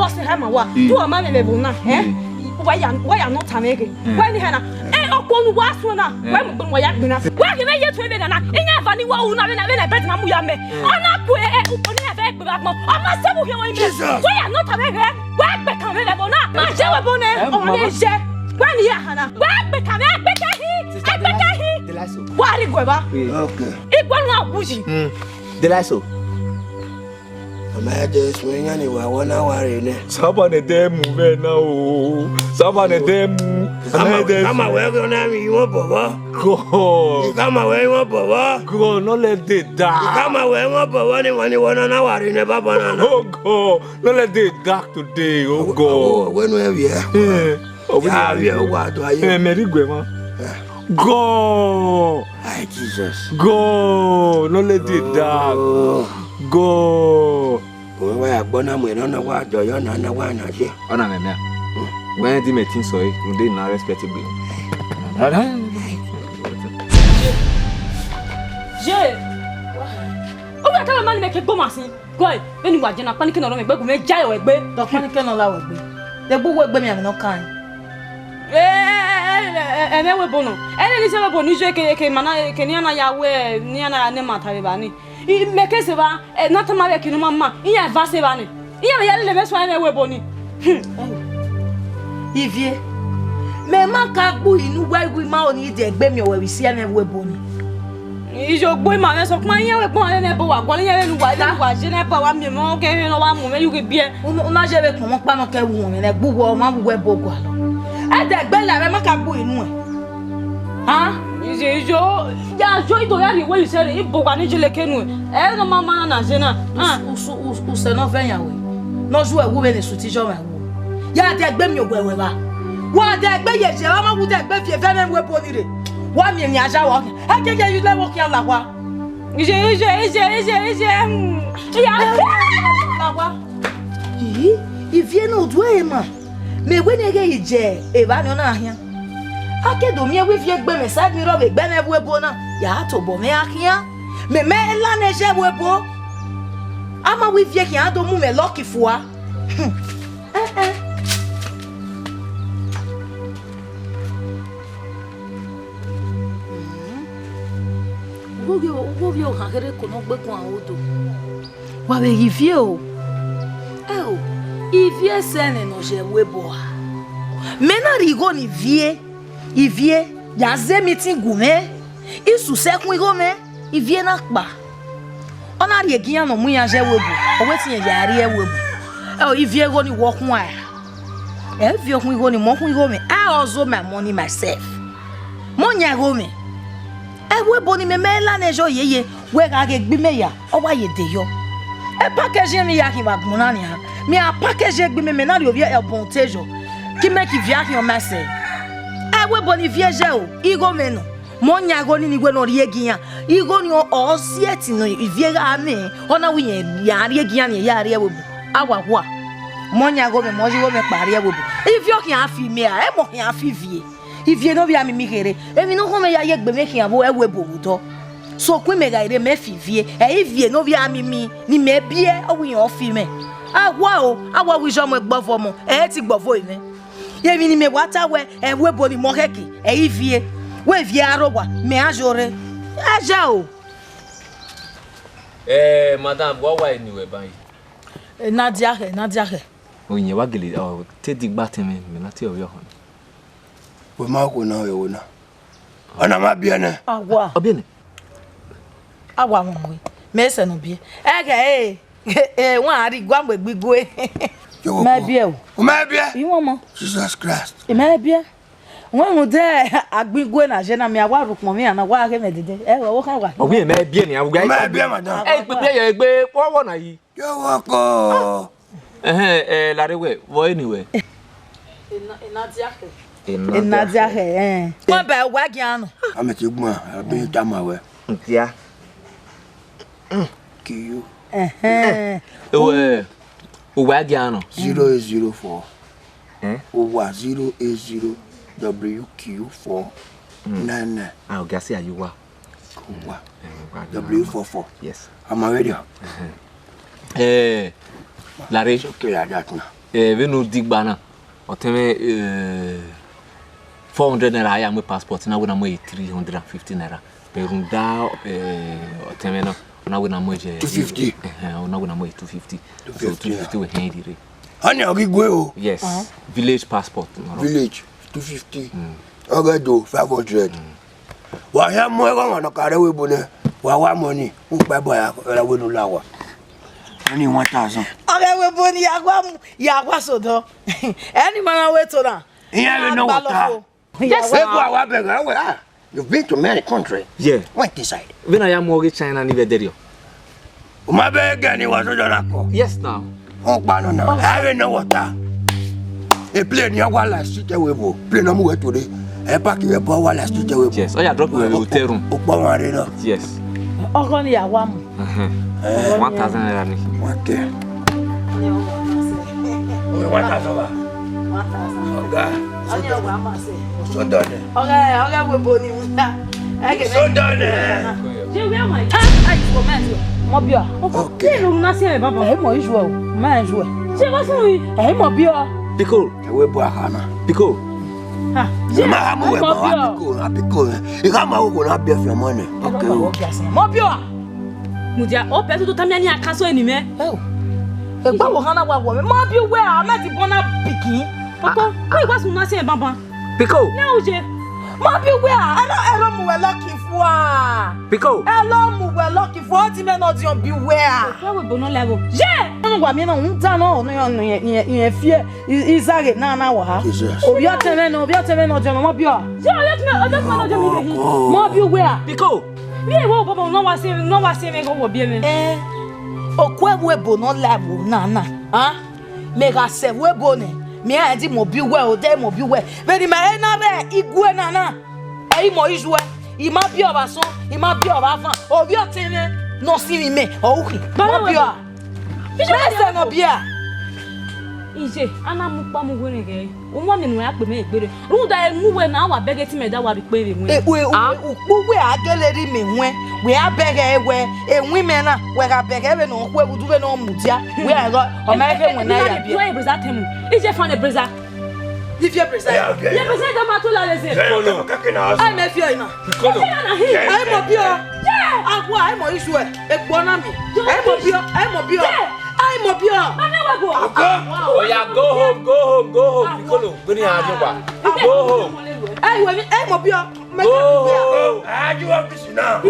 bọsẹ ha ma wa. Mm. Du wa ma vbe vbe ẹvbo na, eh? Mm. Wa ya, wa ya nọ ta mwẹ ghe. Mm. Wa ni hana. Eh, okhuo ne wa suẹn na. Mm. Wa mu gbenu wa ya gbinna. Wa ghi vbe ye tuẹ vbe na na. Iyan eva ni wa ru na vbe na, vbe na bed na mu ya mẹ. Mm. Ọ na ku, eh, eh, ukpo ni ya vbe gbe vbe agbọn. Ọ ma sẹ vbe uhiẹn vbe mẹ. Jesus. Wa ya nọ ta mwẹ ghe. Wa gbe kan vbe vbe ẹvbo na. Ma je vbe ẹvbo nẹ. Eh, ọ ma mama. Vbe je. Wa ni ya hana. Wa gbe kan vbe, gbe kan hi. Sister, gbe kan hi. Delight, Delight so. Wa rhie iguẹ vba. Yeah. Okay. Iguẹ na wu yi. Mm. Delight so. Ama ya je suẹn iran ni wa wọ na wa rre nẹ. Sabanẹ dẹ mu vbe na o. Sabanẹ dẹ mu. Ama, ama wẹ ghe na mi wọn bọbọ. God. Ama wẹ wọn bọbọ. God, no let day die. Ama wẹ wọn bọbọ ni wọn ni wọ na na wa rre nẹ baba na na. Oh God, no let day dark today, oh God. Wẹ nu ẹ vbiẹ. Eh, ọ vbe ya vbiẹ wa do aye. Eh, mẹ rhie iguẹ mwa. Eh. God. Ai, Jesus. God, no let day dark. Oh. God. Wẹ wa ya gbọ na mu ẹre nọ, wa dọyọ na, na wa na ye. Ọ na mwẹ mẹ a. Wẹ di mẹ tin sọ e, rhunmwuda na respect egbe. Ye. Ọ wa kẹlẹ ma ni mẹ ke gbo ma sin. Gọe, vbene uwa jẹ na, ọkpanikẹ ne ọ rọ mwẹ egbe, gu mwẹ ja ẹre egbe. Ọkpanikẹ ne ọ la wẹ egbe. Egbe uwu egbe mẹ, ẹmwẹ ne ọ kan. Ẹmwẹ wẹ ebo nọ. Ẹre ni sẹ vbe ebo ni, iye ke, ke ma na, ke ne iran na ya wẹ, ne iran na ya ne ma ta vbe evba ni. I, mẹ ke sẹ evba, eh, ne a tama vbe eke ne u ma ma, iran eva sẹ evba ni. Iran vbe ya lele mwẹ suẹn ẹmwẹ wẹ ebo ni. Hmm. Ivie, mẹ ma ka gbe uhi ne uwa iwu ima ro ni de egbe miẹn wẹ vbe isi ẹmwẹ wẹ ebo ni. Iyogbo ima mwẹ sokpan iran vbe gbọnrẹn nẹ ẹbo wa gualọ, iran vbe ne uwa, vbe ne uwa je nẹ ẹbo wa miẹn mwẹ, ọ kẹ rẹn ne ọ wa mu mwẹ ye ughe biẹ. Unu, unu a ye vbe kpọnmwẹ ọkpa nọ kẹ wu mwẹ nẹ, gbe uwẹ, ọ ma wu wẹ ẹbo gualọ. Ẹdẹ egbe la mwẹ, ma ka gbe uhi nuẹn. Ah, iye, iye, ya yo ido ya rhie wẹ isẹ rre, ibo wa ni jele kenu. Ẹ no ma ma na je na. Ah. Usu, usu, usẹ ne ọ vẹ yan wẹ. Ne ọ ju ẹwu vbene esu ti jọ mwa ẹwu. Ya dẹ egbe miẹn owẹ wẹ vba. Wa dẹ egbe ye je, ọ ma wu dẹ egbe fi evẹ mwẹ mu ebo ni rre. Wa miẹn emwi aja wa. Ẹ keke yi lẹ vbe khian la wa. Iye, iye, iye, iye, iye. Hmm. Iya. La wa. Ii, ivie ne oduẹ ma. Mẹ wẹ ne ghẹ ye je evba ni ọ na khian. A ke do miẹn wẹ ivie gbe mwẹ side mirror vbe egbe mwẹ ẹvbo ebo na, ya tobọ mwẹ a khian. Mẹ mẹ la nẹ zẹ ẹvbo ebo. A ma wẹ ivie khian do mu mwẹ lucky fua. Hmm. Eh, eh. Ughọ vbe, ughọ vbe ohan kherhe ko ne ọ gbe guan odo. Wa vbe ghi viẹ o. Ẹo, ivie sẹ nẹ ne ọ ye ẹvbo ebo a. Mẹ na rhie igho ne ivie, ivie, ya zẹ meeting gu mwẹ, isu sẹ khuan igho mwẹ, ivie na kpa. Ọ na rhie egian ne ọ mu iran ye ẹvbo ebo, ọ wẹ te irẹn ya rrie ẹvbo ebo. Ẹo, ivie igho ni wọ khuan ra. Ẹ viọ khuan igho ni, mọ khuan igho mwẹ, I hustle my money myself. Mọ yan igho mwẹ. Ẹvbo ebo ni mẹ mẹ la nẹ zẹ yeye, wẹ gha ghe egbe mẹ ya, ọ wa ye de yọ. Ẹ package emwi ya khin vbe agbọn na nian, mẹ a package egbe mẹ, mẹ na rhie ovbi ẹbọn te yọ, ki mẹ ki viọ akhian ma sẹ. Ẹvbo ebo ni viẹ zẹ o, igho mwẹ nọ, mọ yan igho ni ni wẹ ne ọ rhie egian, igho ni ọ, ọ si ẹtin ne ivie gha mwẹ, ọ na wẹ irẹn ya rhie egian ni ya rrie ẹvbo ebo, a wa hua. Mọ yan igho mwẹ, mọ ye igho mwẹ kpa rrie ẹvbo ebo. Ivie ọ khian fi mẹ ra, ẹ mọ khian fi ivie. Ivie ne ovbi a mimi kherhe, emwi ne ọ khọn mwẹ ya ye egbe mwẹ khian vbe ẹvbo ebo vbe odọ. Sokpan mẹ gha rre mẹ fi ivie, ẹ i ivie ne ovbi a mimi ne imẹ biẹ, ọ wẹ irẹn ọ fi mwẹ. A wa o, a wa wẹ iye ọmọ ẹgbọvọ ọmọ, ẹ i ti gbọvọ mwẹ. Emwi ne imẹ wa ta wẹ, ẹvbo ebo ni mọ khẹke, ẹ i ivie, wẹ ivie a rre owa, mẹ a yo rre. A ya o. Eh, madam, wa wa eni wẹ ban yi? E na dia khẹ, e na dia khẹ. Oyin wa gele, ọ, te digba tẹn mwẹ, mẹ na tie ọvbiẹ ọhọn. Wẹ ma khuo na, wẹ wo na. Ọna ma biẹ nẹ. Awa. Ọ biẹ nẹ. Awa wọn mu. Mẹ sẹ nọ biẹ. Ẹghẹ e. E wan a rhie igua mu egbe igue. Yo, mẹ biẹ o. U mẹ biẹ. I wọn mọ. Jesus Christ. I mẹ biẹ. Wẹ rhunmwuda agbigwe na je na, mẹ a wa rhie ukpọn mwẹ na, wa ghe mwẹ dede. Ẹ, ọ kha wa. Ọ wẹ mẹ biẹ ni, a wẹ. Mẹ biẹ, madam. Ẹ, ikpikpe ye egbe, kọ wọ na yi. Yo, wọ kọ. Ẹhẹn, ẹ, lare wẹ, vbọ eni wẹ? Ena, ena dia khẹ. Ena dia khẹ, ẹ. Wọn bẹ wa gian nọ. Amẹ ti gbọn, a bi tama wẹ. Ntia. Kiyo. Ẹhẹn. Ewẹ, uwa gian nọ. Zero eight zero four. Eh? Uwa zero eight zero W Q four nine nine. Ah, okay, I see how you were. Uwa. Eh, W four four. Yes. I'm already. Eh, lare. It's okay like that now. Eh, vbene u digba na, ọ tẹn mwẹ, eh, four hundred naira, a ya mu passport na, wẹ na mu three hundred and fifty naira. Vbe rhunmwuda, eh, ọ tẹn mwẹ na, ọ na wẹ na mu ye two fifty. Eh, ọ na wẹ na mu ye two fifty. So two fifty, yeah. Two fifty wẹ hẹn rire. Ọni ọ ghi gue o. Yes. Village passport. Village, two fifty. Mm. Ọ ghẹ do five hundred. Mm. Wa hia mu ẹghẹ ọmwa ne ọ ka rre ẹvbo ebo nẹ, wa wa mu ọni, u kpa ẹbọ ya, ra wẹ ne u la owa. Ọni one thousand. Ọ rre ẹvbo ebo ni ya wa mu, ya wa sẹ odọ. Ẹ ni ma na wẹ to na. Iran vbe nọ wọta. Yes, sir. Ebo a wa bẹghe wẹ, ah, you've been to many countries. Yeah. Went inside. Vbene a ya mu ọghe China ni vbe ẹdẹrriọ. U ma bẹghe ni wa sẹ odọ na kọ. Yes, now. Ọkpa nọ na, a vbe nọ wọta. E plane ni a wa la street ẹvbo ebo. Plane ne ọ mu wẹ to rre. Ẹ park vbe ẹbọ, a wa la street ẹvbo ebo. Yes, ọ ya drop wẹ vbe hotel room. Okpọ wan rre nọ. Yes. Ọghọ ni ya wa mu. Uh-huh. Eh. One thousand naira ni. Wa kẹ. One thousand ba. One thousand. Ọga. Ọni ọwa ma sẹ. Sodọ nẹ. Ọghẹ, ọghẹ wẹ ebo ni mu na. Ẹgẹ nẹ. Sodọ nẹ. Ṣé wíwá wà yìí? Ah, ah, ìfò máa ń sọ. Mọ bí ọ. Okay. Kí ló ń ná sí ẹ̀ bàbá? Ẹ mọ̀ ìṣù ẹ̀ o. Máa ń ṣù ẹ̀. Ṣé wọ́n sọ̀rọ̀ yìí? Ẹ mọ̀ bí ọ. Piko. Ẹ̀wẹ̀ bu àhánà. Piko. Ah, ṣé ma ha mu wẹ̀ mọ̀ bọ̀ wá bí ọ? Piko, a piko. Ìhá máa wò kò náà bí ẹ fi ọmọ nẹ. Okay o. Mọ bí ọ. Mudia, o pẹ tutu tamia ni akaso eni mẹ. Eo. Egba wo hana wa wo mẹ. Ma bi wẹ a mẹ ti born a pikin. Papa, why you want to say baba? Piko. Na uje. Ma bi uwẹ a, ẹlọ, ẹlọ mu wẹ lọki fua. Biko. Ẹlọ mu wẹ lọki fua, ọ di mẹ ne ọ diọn bi uwẹ a. Wẹ wẹ ebo nọ lẹ vbo? Ye! Ọnọgua miẹn na, u dan nọ, ne irẹn fi izaghe na na wa. Jesus. Ovbi ọtẹn mwẹ nọ, ovbi ọtẹn mwẹ nọ, ọdiọn nọ, ma bi ọ. Ye, ovbi ọtẹn mwẹ, ovbi ọtẹn mwẹ nọ, ọdiọn mwẹ. Ma bi uwẹ a. Biko. Vbe ẹvbo obọ nọ wa si, nọ wa si ẹmwẹ ghe ovbi mwẹ. Eh, okhuo ẹvbo ebo nọ lẹ vbo na na, a? Mẹ gha sẹ ẹvbo ebo nẹ, mẹ rẹn di mobọ uwẹ, odẹ mobọ uwẹ. Vbene imẹ rre na vbe igue na na, ẹ i mọ ijuẹ, I ma biẹ ọvbasọn, I ma biẹ ọvbavban, ovbi ọtẹn mwẹ ne ọ sinmwi mẹ, ọ ru khin. Baba, ma biẹ ọa. Mẹ sẹ ne ọ biẹ a. Iye, a na mu ukpa mu werriẹ ghẹ, u ma miẹn ne uwẹ ya kpe mẹ egbe rre. Rhunmwuda enu uwẹ na, a wa bẹghe te imẹ da wa rhie ukpe vbe ẹwẹn. E, u, u, Ah? Ukpu wẹ a gele rhie mẹ ẹwẹn, wẹ a bẹghe wẹ, ẹwẹn mẹ na, wẹ gha bẹghe vbene ọ khu ẹvbudu vbene ọ mudia, wẹ a gha, ọ ma he wẹ na ya biẹ. Iye, fane breza. Iye breza. Ye breza da ma to la leze. Kolo. Ai mẹ fi ọe na. Kolo. Ai mọ biọ. Ye. Awa, ai mọ isu ẹ. Ekpo na mi. Ai mọ biọ, ai mọ biọ. Ye. Ai mọ biọ. Mama wa go. Oya, go home, go home, go home. Kolo, gbeni a yo wa. Go home. Ai we, ai mọ biọ. Go home. Aju wa bisi na.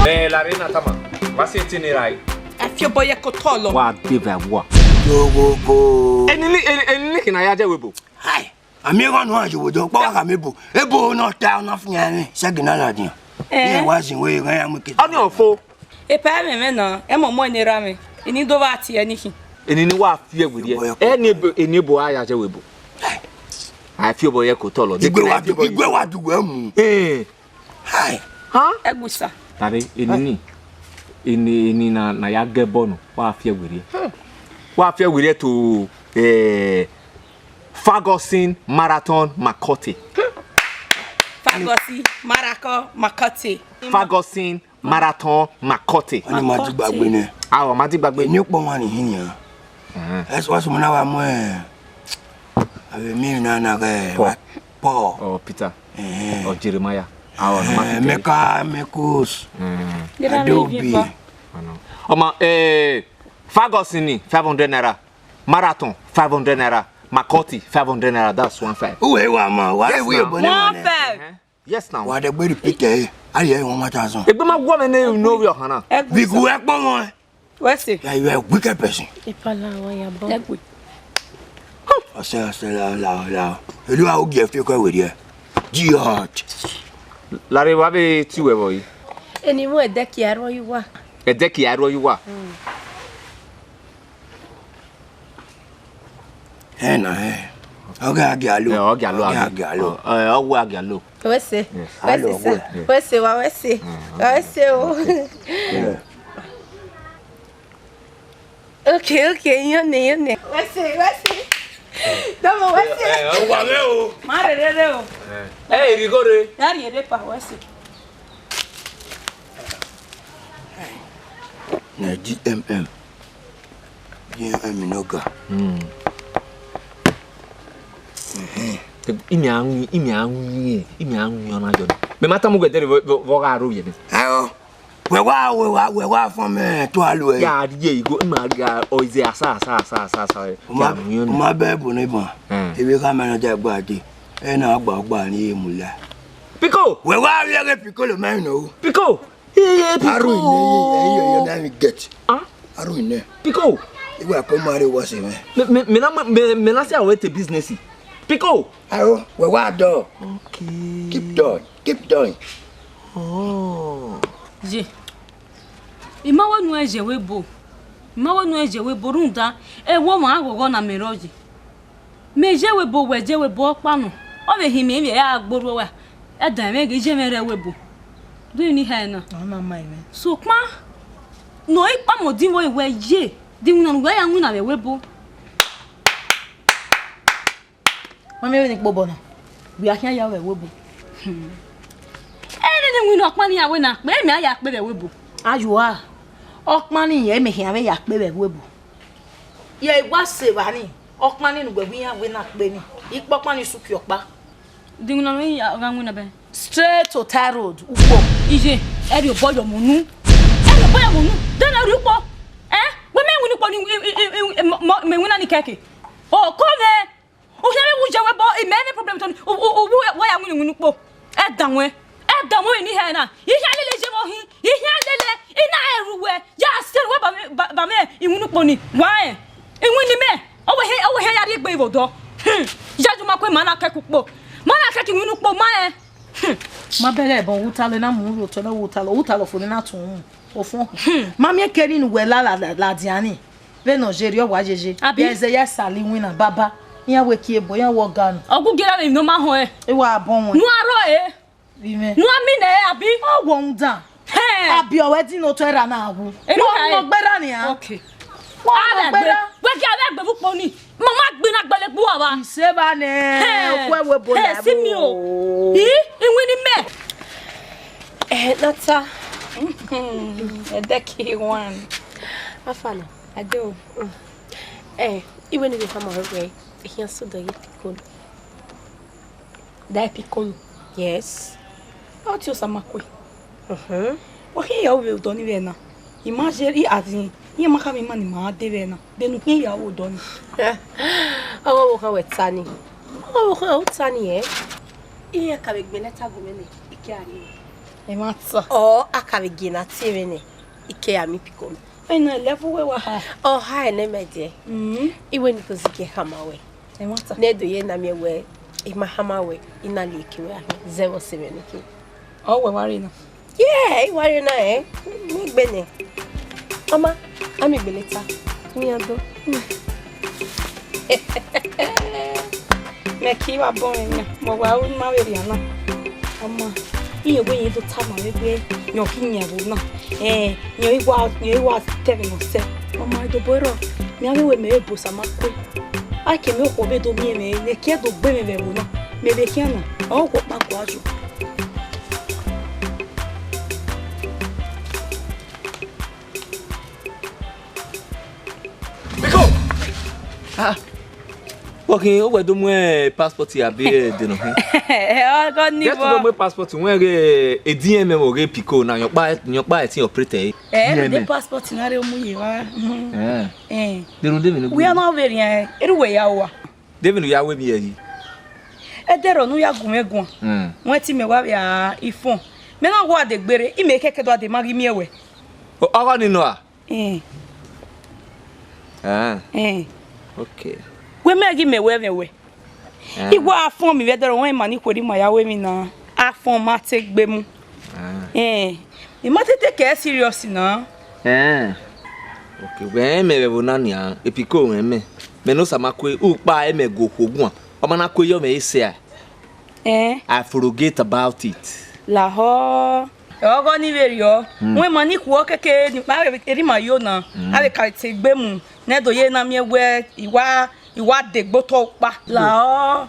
Eh, Larry na tama. Wa si tini rai. Ẹ fi obọ ye kotọ lọ. Wa de vẹ wa. Yogogo. Eni ni, eni, eni ni kina ya je webo. Hai. Ami gha nu ajo wo do kpa wa ka mi bu. Ebo na ta na fian ni. Se gina la dia. Eh. Ye wa zin we ga ya mu ke. Ọni ọfo. Epa ẹmwẹ mwẹ na, ẹ mọ mọ eni erha mwẹ. Eni do vba tie eni khin. Eni ni wa fi ẹwe rrie. Eni ebo, eni ebo a ya je webo. A fi obọ ye kotọ lọ. Igwe wa du, igwe wa du we mu. Eh. Hai. Ha? Ẹgusa. Tare, eni ni, eni, eni na, na ya gẹ bọọlu, wa fi ẹwe rrie. Wa fi ẹwe rrie to, eh, Ferguson Marathon Makote. Ferguson Marathon Makote. Ferguson Marathon Makote. Ọni ma ti gbagbe nẹ. Awọ ma ti gbagbe. Eni ọkpọ wan ni hin nian. Ẹhẹn. Ẹ sọ, wa sọ, mo na wa mu ẹ, avbe emwi na na ghẹ Paul. Paul. Or Peter. Ẹhẹn. Or Jeremiah. Or Matthew. Ẹhẹn, Mẹka, Mẹkos. Ẹhẹn. Adobe. Ọmọ, eh, Ferguson ni five hundred naira. Marathon, five hundred naira. Makote, five hundred naira. That's one five. Uwe wa ma, wa Yes, wi now. One five. Ẹhẹn. Yes, now. Wa de gbe repeat ẹ, a ye one thousand. Egbe ma guọ mwẹ ne u no vbe ọkhan na. Ẹgbe. Vigu ẹ kpọ wọn. Wẹ se. Yeah, you are a wicked person. Ipala wa ya bọ. Ẹgbe. Ọsẹ, ọsẹ, la, la, la. Elu a ogie fi kọ wẹrẹ. Jihad. Larry, wa be ti wẹ vọ yi. Eni mu ẹdẹ kia rọ yi wa. Ẹdẹ kia rọ yi wa. Ẹ na ẹ. Ọ gha gia lo. Ẹ, ọ gia lo, ọ gha gia lo. Ọ, ẹ, ọ wẹ a gia lo. Wẹ se. Yes. Wẹ se, sir. Wẹ se, wa wẹ se. Wa wẹ se o. Yeah. Okay, okay, yone, yone. Wẹ se, wẹ se. Dọmọ, wẹ se. Ẹ, ọ wa lẹ o. Ma rere re o. Ẹ, ẹ, rigore. Ya rere pa, wẹ se. Na D M M. D M M no ga. Hmm. Ẹhẹn. Imi a wi, imi a wi, imi a wi ọna jọ. Mẹ ma tama uwẹ dẹrẹ vbe, vbe, vbe ọ gha ro vbe nẹ. Ayo. Wẹ wa, wẹ wa, wẹ wa fọn mẹ to alo ẹ. Ya rrie igho, ima rrie ọ ize asa, asa, asa, asa, asa. Uma, ya wi ọna. Uma bẹ bu ne ban. Hmm. Ebe gha mẹ na ja gba de. Ẹ na gba gba ni e mu la. Piko. Wẹ wa rrie ghe Piko lo mẹ no. Piko. Hey, hey, Aru ine, Piko. Hey, hey, hey, hey, let me get. Ah? Aru ine. Piko. Iwa ko mare wa se me. Me, me, me na, me, me na se awe te business. Piko. Aru, we wa do. Okay. Keep doing, keep doing. Oh. Ye. I ma wẹ ne u ye webo. I ma wẹ ne u ye webo rhunmwuda, ẹ wẹ ọmwa ghọghọ na mẹ rrọọ ye. Mẹ ye webo, wẹ ye webo ọkpa nọ. Ọ vbe hin mẹ, emwi ya gbe orhu uwa. Ẹdẹ mwẹ ghi ye mwẹ rre webo. Do you need her now? Ọ ma ma mwẹ. Sokpan, ne ọ i kpama odin vbe wẹ ye, de iwinna ne uwẹ ya winna vbe webo. Ma miẹn vbene I kpe obọ na, wẹ a khian ya vbe webo. Hmm. Ẹ nene iwinna ọkpa ni ya wẹ na kpe, mẹ a ya kpe vbe webo. Ayo a, ọkpa ni, ẹ mẹ khian vbe ya kpe vbe webo. Ye wa se evba ni, ọkpa ni ne uwẹ wẹ iran wẹ na kpe ni, ikpe ọkpa ni suki ọkpa. De iwinna ne ọ ya gha winna bẹ? Straight to Tar Road, ukpo. Iye, ẹ rhie obọ ye ọmọ unu. Ẹ rhie obọ ye ọmọ unu. De ne ọ rhie ukpo. Ẹ? Wẹ mẹ winna ukpo ni, i, i, i, i, mọ, mọ, mẹ winna ni kẹke. O, ko mwẹ. Okhian vbe wu ye wẹ bọ, imẹ ne problem tọn, u, u, u, wa ya winna iwinna ukpo. Ẹdan wẹn, ẹdan wẹn ni hẹ na. Ihian lele ye vbe ọhin, ihian lele, I na rẹn ru wẹ, ya sẹ wẹ ba mẹ, ba, ba mẹ iwinna ukpo ni. Wa rẹn, iwinna mẹ, ọ wẹ he, ọ wẹ he ya rhie egbe vbe odọ. Hmm, ya ju ma kue ma na kẹkẹ ukpo. Ma na kẹkẹ iwinna ukpo, ma rẹn. Hmm. Ma bẹghe ẹbọ, utalọ na mu ru otọ na, utalọ, utalọ fo ne na tun mu. Ofo. Hmm. Ma miẹn kẹ ni ne uwẹ la, la, la, ladian ni. Vbene ọ ye rriọ wa yeye. Abi? Ya ẹzẹ ya sali winna baba. Iran wẹ kie ebo, iran wẹ ọga nọ. Ọ gu gie ra vbe emwi ne ọ ma họn ẹn. I wa bọ wọn. Nu aro e. Vbe imẹ. Nu a mi nẹ, abi? Ọ wọ rhunmwuda. Hẹn. Abi ọre ẹdin ne otọ erha na wu. Enu Wọ ka ẹ? Wọ gberra nian. Okay. Wọ Avbe gberra. Wẹ gie avbe egbe vbe ukpo ni. Ma ma gbinna gbele gbu ava. Iseva nẹ, Hẹn. Okhuo ẹvbo ebo Hẹn, ya si mi o. Ẹvbo. I, iwinna mẹ. Eh, Nata. Edeki one. Afana. Ade o. Eh, iwẹ ni vbe khama wẹ, ehia sodọ ye Piccolo. Da Piccolo? Yes. Ọ tie Osamakue. Mhm. Wa khian ya vbe odọ ni vbe na. I ma ye, I, as in, iran ma khama ima ne ima de vbe na. De ne u khian ya vbe odọ ni. Ọghe ọvbokhan wẹ ta ni. Ọghe ọvbokhan u ta ni, eh? Iran ka vbe gbẹn lẹta gu mwẹ nẹ, I ke a rrie. Ẹ ma ta. Ọ, a ka vbe gie ne a tie mwẹ nẹ, I ke a miẹn Piccolo. Ena eleven wẹ wa ha. Ọ ha ẹnẹ mẹ dẹ. Mm. Iwẹ ni ko zigẹ khama wẹ. Ẹ ma ta. Ne do ye na miẹn wẹ, I ma khama wẹ, I na lie ke wẹ a zẹ vbe ọse mwẹ nẹ ke. Ọ wẹ wa rre na. Yeah, I wa rre na, eh. Mu egbe nẹ. Ọ ma, a miẹn egbe lẹta. Iran do. Mẹ ke I wa bọ mwẹ wian, mẹ wa ru ne ima vbe rria na. Ọ ma, iran wẹ iran do tama mwẹ wẹ, rẹn ọ ke iyẹn ẹvbo na. Eh, rẹn I wa, rẹn I wa ta ẹmwẹ ne ọ sẹ. Ọ ma, Dobo rrọọ, mẹ gha miẹn wẹ mẹ vbe bu Osamakue. A ke mẹ okhuo vbe do miẹn mwẹ, ne ke do gbe mwẹ vbe ẹvbo na. Mẹ vbe khian na, ọ okhuo ọkpa gua yo. Biko! Ah, wọ khin, wẹ do mu passport ya bi, eh, de nọ khin? Ọgọ ni Get to vbọ. Mu passport wẹ ghe ediẹn mẹ vbe oghe Piccolo na, yọkpa, yọkpa ẹtin operate ẹre. Eh, Diẹn de mẹ. Passport na re mu ye wa. Eh. Eh. De rhunmwuda emwi ne u We are gbe. Not very, eh, eru wẹ ya wa. David ya wẹ emwi ẹre. Ẹdẹrọ ne u ya gu mwẹ guan. Mm. Wẹ te imẹ wa vbe a ifọn. Mẹ na wa de gbere, imẹ kẹkẹ do a de ma ghi miẹn wẹ. O, ọgọ ni nọ a? Eh. Ah. Eh. Okay. Wẹ mẹ ghi mẹ wẹ ẹmwẹ wẹ. Ah. I wa fọn mi vbe ẹdẹrọ wẹ ima ni khuerre ima ya wẹ emwi na. A fọn ma te gbe mu. Ah. Eh. I ma te take ẹ serious na. Eh. Okay, wẹ rẹn mẹ vbe ẹvbo na nian, Piccolo rẹn mẹ. Mẹ ne Osamakue, u kpa ẹmẹ gu okhuo guan. Ọ ma na kue yọ mwẹ ese a. Eh. I forget about it. Lahọ. Ọgọ ni vberriọ. Hmm. Wẹ ma ni khuọ keke ni kpa erha ima yo na. Hmm. A vbe ka te gbe mu, ne do ye na miẹn wẹ I wa, I wa degbe otọ ukpa. Lahọ.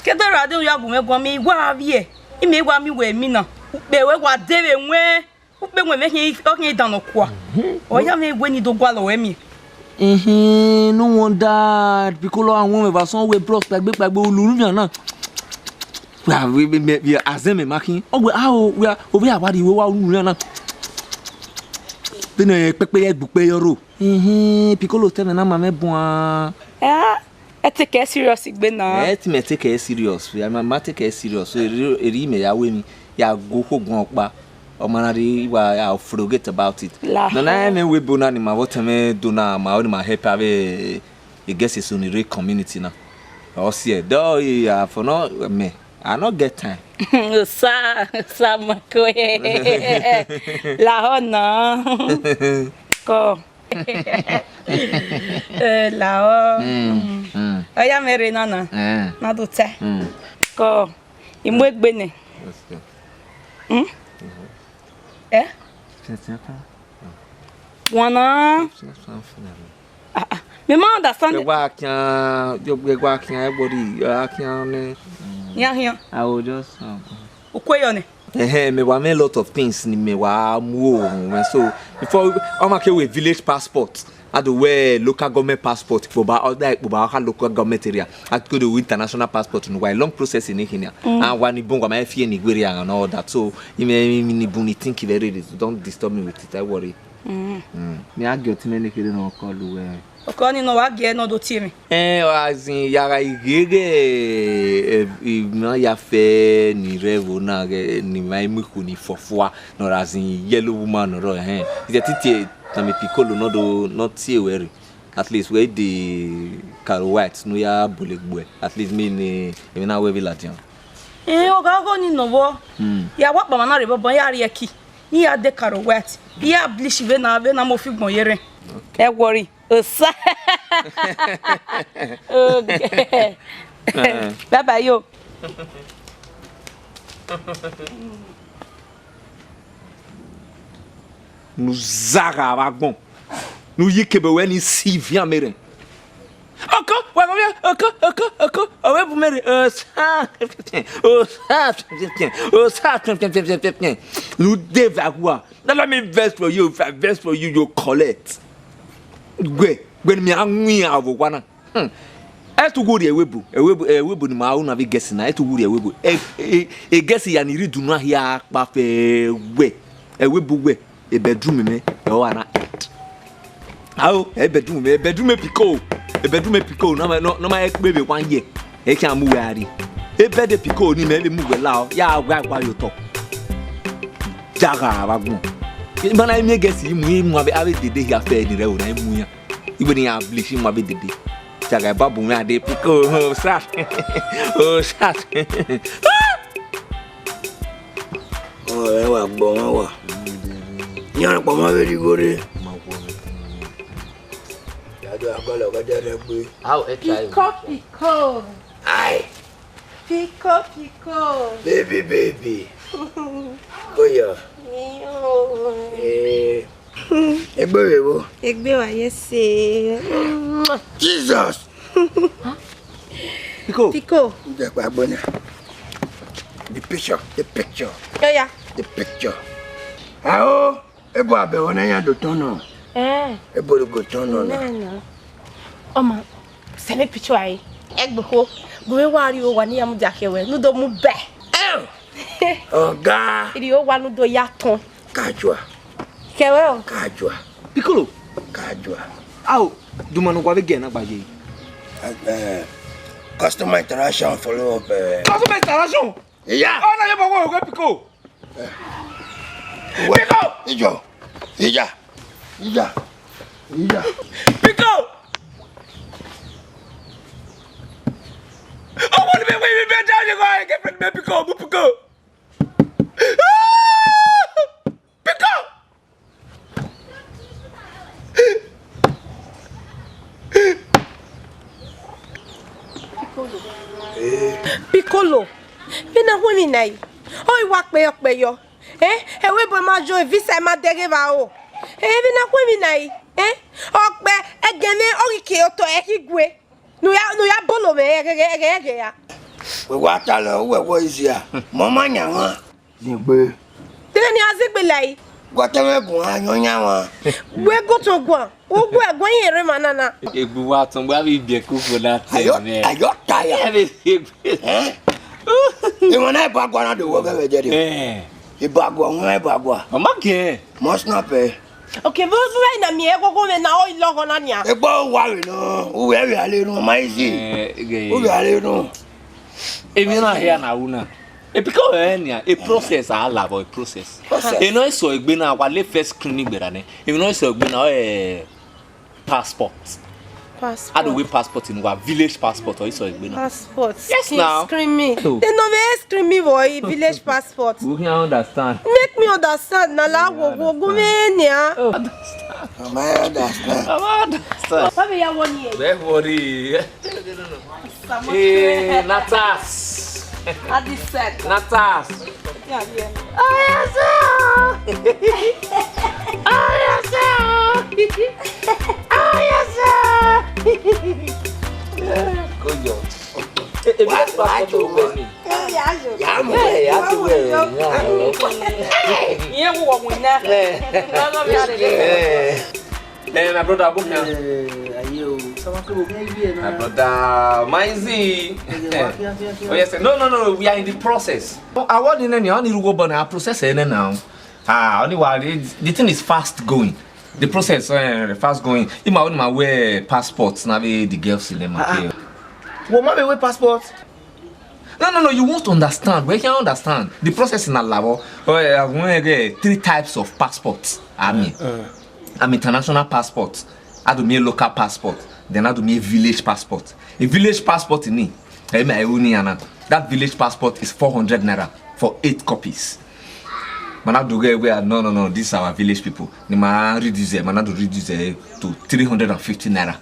Ke do ra de u ya gu mwẹ guan, mẹ I wa vbiẹ. Imẹ I wa miẹn wẹ emwi na. Ukpe wẹ wa de vbe wẹn. Ukpe wẹn vbe khian, ọ khian dan nọ kua. Mhm. Ọ ya mwẹ wẹ ne I do gualọ ruẹ miẹn. Ehin, no wonder, Piccolo a wọn mwẹ vbe asọn wẹ bros kpaegbe kpaegbe ulu ru yan na. Wẹ a, wẹ, wẹ, wẹ, wẹ azẹn mẹ ma khin. Ọ wẹ, a o, wẹ a, ovbi a wa rhie iwe wa ru yan na. Vbene kpẹkpẹ ya gbe ukpe yọ ro. Ehin, Piccolo tẹ mwẹ na ma mwẹ buan. Eh, ẹ take ẹ serious gbe na. Ẹ te mẹ take ẹ serious, ya ma, ma take ẹ serious. So, eri, eri mẹ ya wẹ emwi, ya gu okhuo guan ọkpa. Ọ ma na rhie wa, ya forget about it. Lahọ. Nana ẹ mwẹ wẹ ebo na ni ma vbe ọtẹn mwẹ do na, ma ọ ni ma help avbe igẹsẹsẹ ni rre community na. Ọ siẹ, dọ ya for no, mẹ, I no get time. Osa, Osamakue. Lahọ na. Kọ. Eh, lahọ. Mm, mm. Ọ ya mẹ rre na na. Eh. Na do ta. Mm. Kọ. I mu egbe nẹ. Let's go. Hmm? Eh? Wana. Ah, ah. Me ma understand. Gbe wa kian, yo gbe wa kian everybody, a kian ne. Ya hian. I will just, um, Ukwe yo ne. Ehe, me wa make a lot of things ni me wa mu o, so before, ọ ma ke wẹ village passport. A do wẹ local government passport kpoba, ọ da kpoba, ọ kha local government area. A ke do wẹ international passport ne uwa, long process ni khin nia. And wa ni bun, wa ma fi eni were and all that. So, I mean, I mean, ni bun ni think very, don't disturb me with it, I worry. Mm. Mm. Mi a gie ọtẹn mwẹ ne kherhe ne ọ call wẹ. Ọkọ ni nọ wa gie nọ do tie mwẹ. Eh, as in, ya gha gheghe, eh, eh, I ma ya fẹ ni rre ẹvbo na, eh, ni ma mu ikhu ni fọfua, nọ ra, as in, yellow woman nọ rọ, eh. Is it it, eh, tama Piccolo nọ do, nọ tie wẹ rre. At least wẹ de Caro White, ne u ya bọlegbe. At least me ne, emwi na wẹ vbe ladian. Eh, ọ gha gho ni nọ vbọ. Hmm. Ya wa kpama na rre bọbọ, ya rrie ẹki. Iran de Caro White. Iran blish vbe na, vbe na mo fi gbọn ye rre. Ẹ worry. Osa. Okay. Eh. Bye bye yo. Ne u zagha vbe agbọn. Ne u yi kebe wẹ ne I si vian mẹ rẹn. Oko, wa gọ via, oko, oko, oko, ọ vbe bu mẹ rre, osa, osa, osa, ne u de vbe aghua. Let me vex for you, if I vex for you, you collect. Gbe, gbe ne mẹ a ru iran vbe owa na. Hmm. Ẹ tu wu rhie ẹvbo ebo, ẹvbo ebo, ẹvbo ebo ne ima ru na vbe Gẹsi na, ẹ tu wu rhie ẹvbo ebo. E, e, e Gẹsi ya ni rhie idunu hia kpa fẹ wẹ, ẹvbo ebo wẹ, e bedroom mẹ, ẹ ọ gha na end. Ao, e bedroom mẹ, e bedroom Pico, e bedroom Pico, ne ọ ma, ne ọ ma kpe vbe one year, ẹ khian mu wẹ a rrie. E bed Pico ni mẹ vbe mu wẹ la, ya wa wa ye otọ. Zagha vbe agbọn. Ima na miẹn Gẹsi mu, imu avbe, avbe dede hia fẹ ni rre ẹvbo na, imu iran. Iwẹ ne iran blish mu avbe dede. Zagha eba bu mwẹ a de Pico, osa, osa. Ọ, ẹ wa gbọ, ọ wa. Iran kpọmọ vbe rhie igho rre. Ya do agọlọ gọdẹ rẹ gbe. How H I V? Pico, Pico. Ai. Pico, Pico. Baby, baby. Oya. Yo. Eh. Egbe vbe vbo? Egbe wa ye se. Jesus. Pico. Pico. Njẹ gba gbọ na? The picture, the picture. Oya. The picture. Ao, ebo abẹ vbọ ne iran do tọn nọ. Eh. Ebo do go tọn nọ na. Na, na. Ọma, sẹ mwẹ picture ẹre. Ẹgbekho, gu mwẹ wa rrie owa ne iran mudia khiẹ wẹ, ne u do mu bẹ. Eh. Ọga. I rrie owa ne u do ya tọn. Kajua. Kẹwẹ o. Kajua. Piccolo. Kajua. Ao, du ma ne wa vbe gẹ na gba ye. Eh, customer interaction follow up, eh. Customer interaction? Iya. Ọ na ye bọ wẹ oghe Pico. Eh. Pico! Ijọ. Ija. Ija. Ija. Pico! Ọmọ ni mẹ wẹ mi bẹ da ye gha girlfriend mẹ Pico, mu Pico. Pico! Piccolo, vbene a khu emwi na yi, ọ i wa kpeyọ kpeyọ. Eh, ẹvbo ebo ma yo, visa ma dẹghe vbe aro. Eh, vbene a khu emwi na yi, eh, ọ kpẹ, ẹgẹ mwẹ ọ ghi ke otọ ẹ ghi gue. Ne u ya, ne u ya bolo mwẹ ẹghẹ ẹghẹ ẹghẹ ya. Wẹ wa talẹ, uwẹ wọ izia, mọ ma yan mwa. Zin gbe. Tene ni a zegbe lai. Gua tẹmwẹ gun a yan yan mwa. Wẹ go to guan, u gu ẹguẹn ye rre emwa na na. Egbe uwa tọn gba vbe ibiẹka ufo na tẹ. Ayọ, ayọ taya. Ẹ vbe egbe. Eh? Emwa na eba gua na do wọ vbe ẹdẹ de. Eh. Eba gua, wọn eba gua. Ọ ma gẹ. Mọ snap ẹ. Okay, vbe vbe na miẹn egogo mwẹ na ọ i lọghọ na nian. Egbe uwa vbe nọ, uwẹ vbe a le run, ọ ma easy. Eh, gẹ. Uwẹ a le run. Emwi na hia na ru na. E Pico ẹ nia, e process a la vbọ, e process. Process. E nọ i sẹ egbe na, wa le first screening gberra nẹ. Emwi nọ i sẹ egbe na, ọ ẹ passport. Passport. A do wẹ passport ne uwa, village passport, ọ i sẹ egbe na. Passport. Yes, now. Screen me. Oh. They no may screen me boy, village passport. We can understand. Make me understand, na la wo wo go me nia. Oh. Understand. Am I understand? Am I understand? Papa, me ya one year. Don't worry. Eh, Natas. At this set. Natas. Yeah, yeah. Ayasa! Ayasa! Ayasa! Koyo. Eh, eh, wa, wa, wa, wa. Eh, ya, yo. Ya mu. Eh, ya tu, eh, ya. Iye wo wo na. Eh. No, no, me are. Eh. Eh, my brother, book now. Eh, aye o. Sama ke wo ke ye na. My brother, my Z. Oh yes, sir. No, no, no, we are in the process. Award in any, only rugo bana process in now. Ah, only wa, the thing is fast going. The process uh, fast going. Ima only ma wear passports na be the girls in them. Wo ma be wear passport. No, no, no, you won't understand. We can understand. The process in Alabo, uh, we get three types of passports. I mean, I'm international passport. I do me a local passport. Then I do me a village passport. A village passport in me. I mean, I only ana. That village passport is four hundred naira for eight copies. Man, I do get where no, no, no. These are our village people. Ni ma reduce it. Man, I do reduce it to three hundred and fifty naira.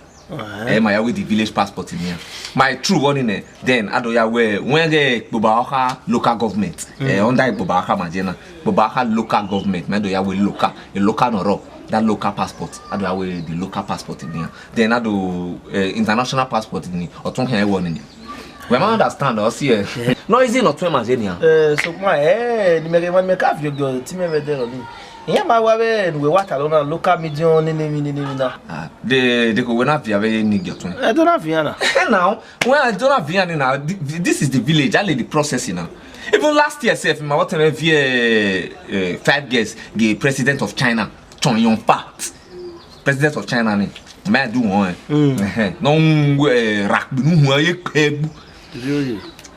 Eh, ma ya with the village passport in here. My true one in there. Then I do ya we when the Gbobaoka local government. Eh, under Gbobaoka Majena. Gbobaoka local government. Ma do ya we local. A local no ro. That local passport. I do ya we the local passport in here. Then I do uh, international passport in here. Otun here one in here. We ma understand us here. No easy not to imagine here. Eh, so ma eh ni me ke man me ka fi ogo ti me ve de ro ni. Iran ma wa vbe ne uwẹ wa ta lọ na local medium ni ni ni ni ni na. Ah, de de ko wẹ na viọ avbe ni giọtun. Ẹ do na viọ na. Now, when I do na viọ ni na, th- th- this is the village, I lead the process now. Even last year sef, ma what time via uh, five girls, the president of China, Chong Yun Fat, president of China ni, ma do one. Eh, no uh, rak bi nu hu ye kegbu.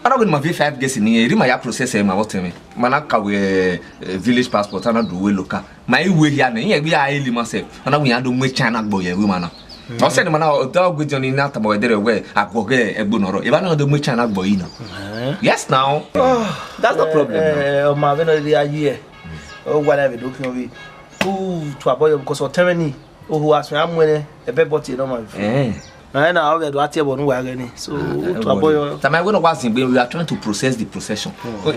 Ana gbe ma fi five girls ni eri ma ya process ma what time. Ma na ka we eh, village passport ana do we local. Ma i we hia ne, iye gbe a ele ma se. Ana we ya do mu China gbo ye we ma na. Ọ sẹ ni ma na ọ da gbe jọ ni na tama we dere we agbo ge egbo nọrọ. Eba na do mu China gbo yi na. Yes now. That's no problem now. Eh, ọ ma vbe nọ ri aye. O wa na vbe do kion vbe. U tu aboyo because o tẹmẹ ni. Ohu asọn a mu ẹnẹ, ẹbẹ bọ tie nọ ma vbe. Eh. Na na ọ vbe do a tie ẹbọ ne uwa ghẹ ni. So, u tu aboyo. Tama we no wa zin gbe, we are trying to process the procession.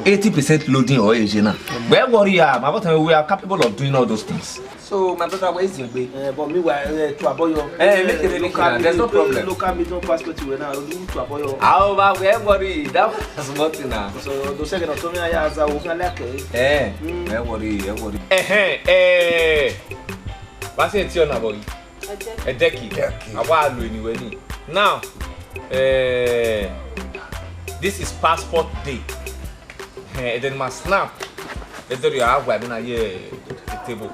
Eighty percent loading or eje na. But worry ya, ma but we are capable of doing all those things. So, my brother, where is Zingbe? Eh, but meanwhile, eh, tu aboyo. Eh, make it local, there's no problem. Local medium passport we na, u tu aboyo. Ah, over, we worry. That was nothing now. So, do se ke no to mi aya za wo kan like. Eh, we worry, we worry. Eh, eh, eh. Wa se ti ona boy. Edeki. Edeki. Awa lo anywhere ni. Now, eh, this is passport day. Eh, then ma snap. Edori awa mi na ye the table.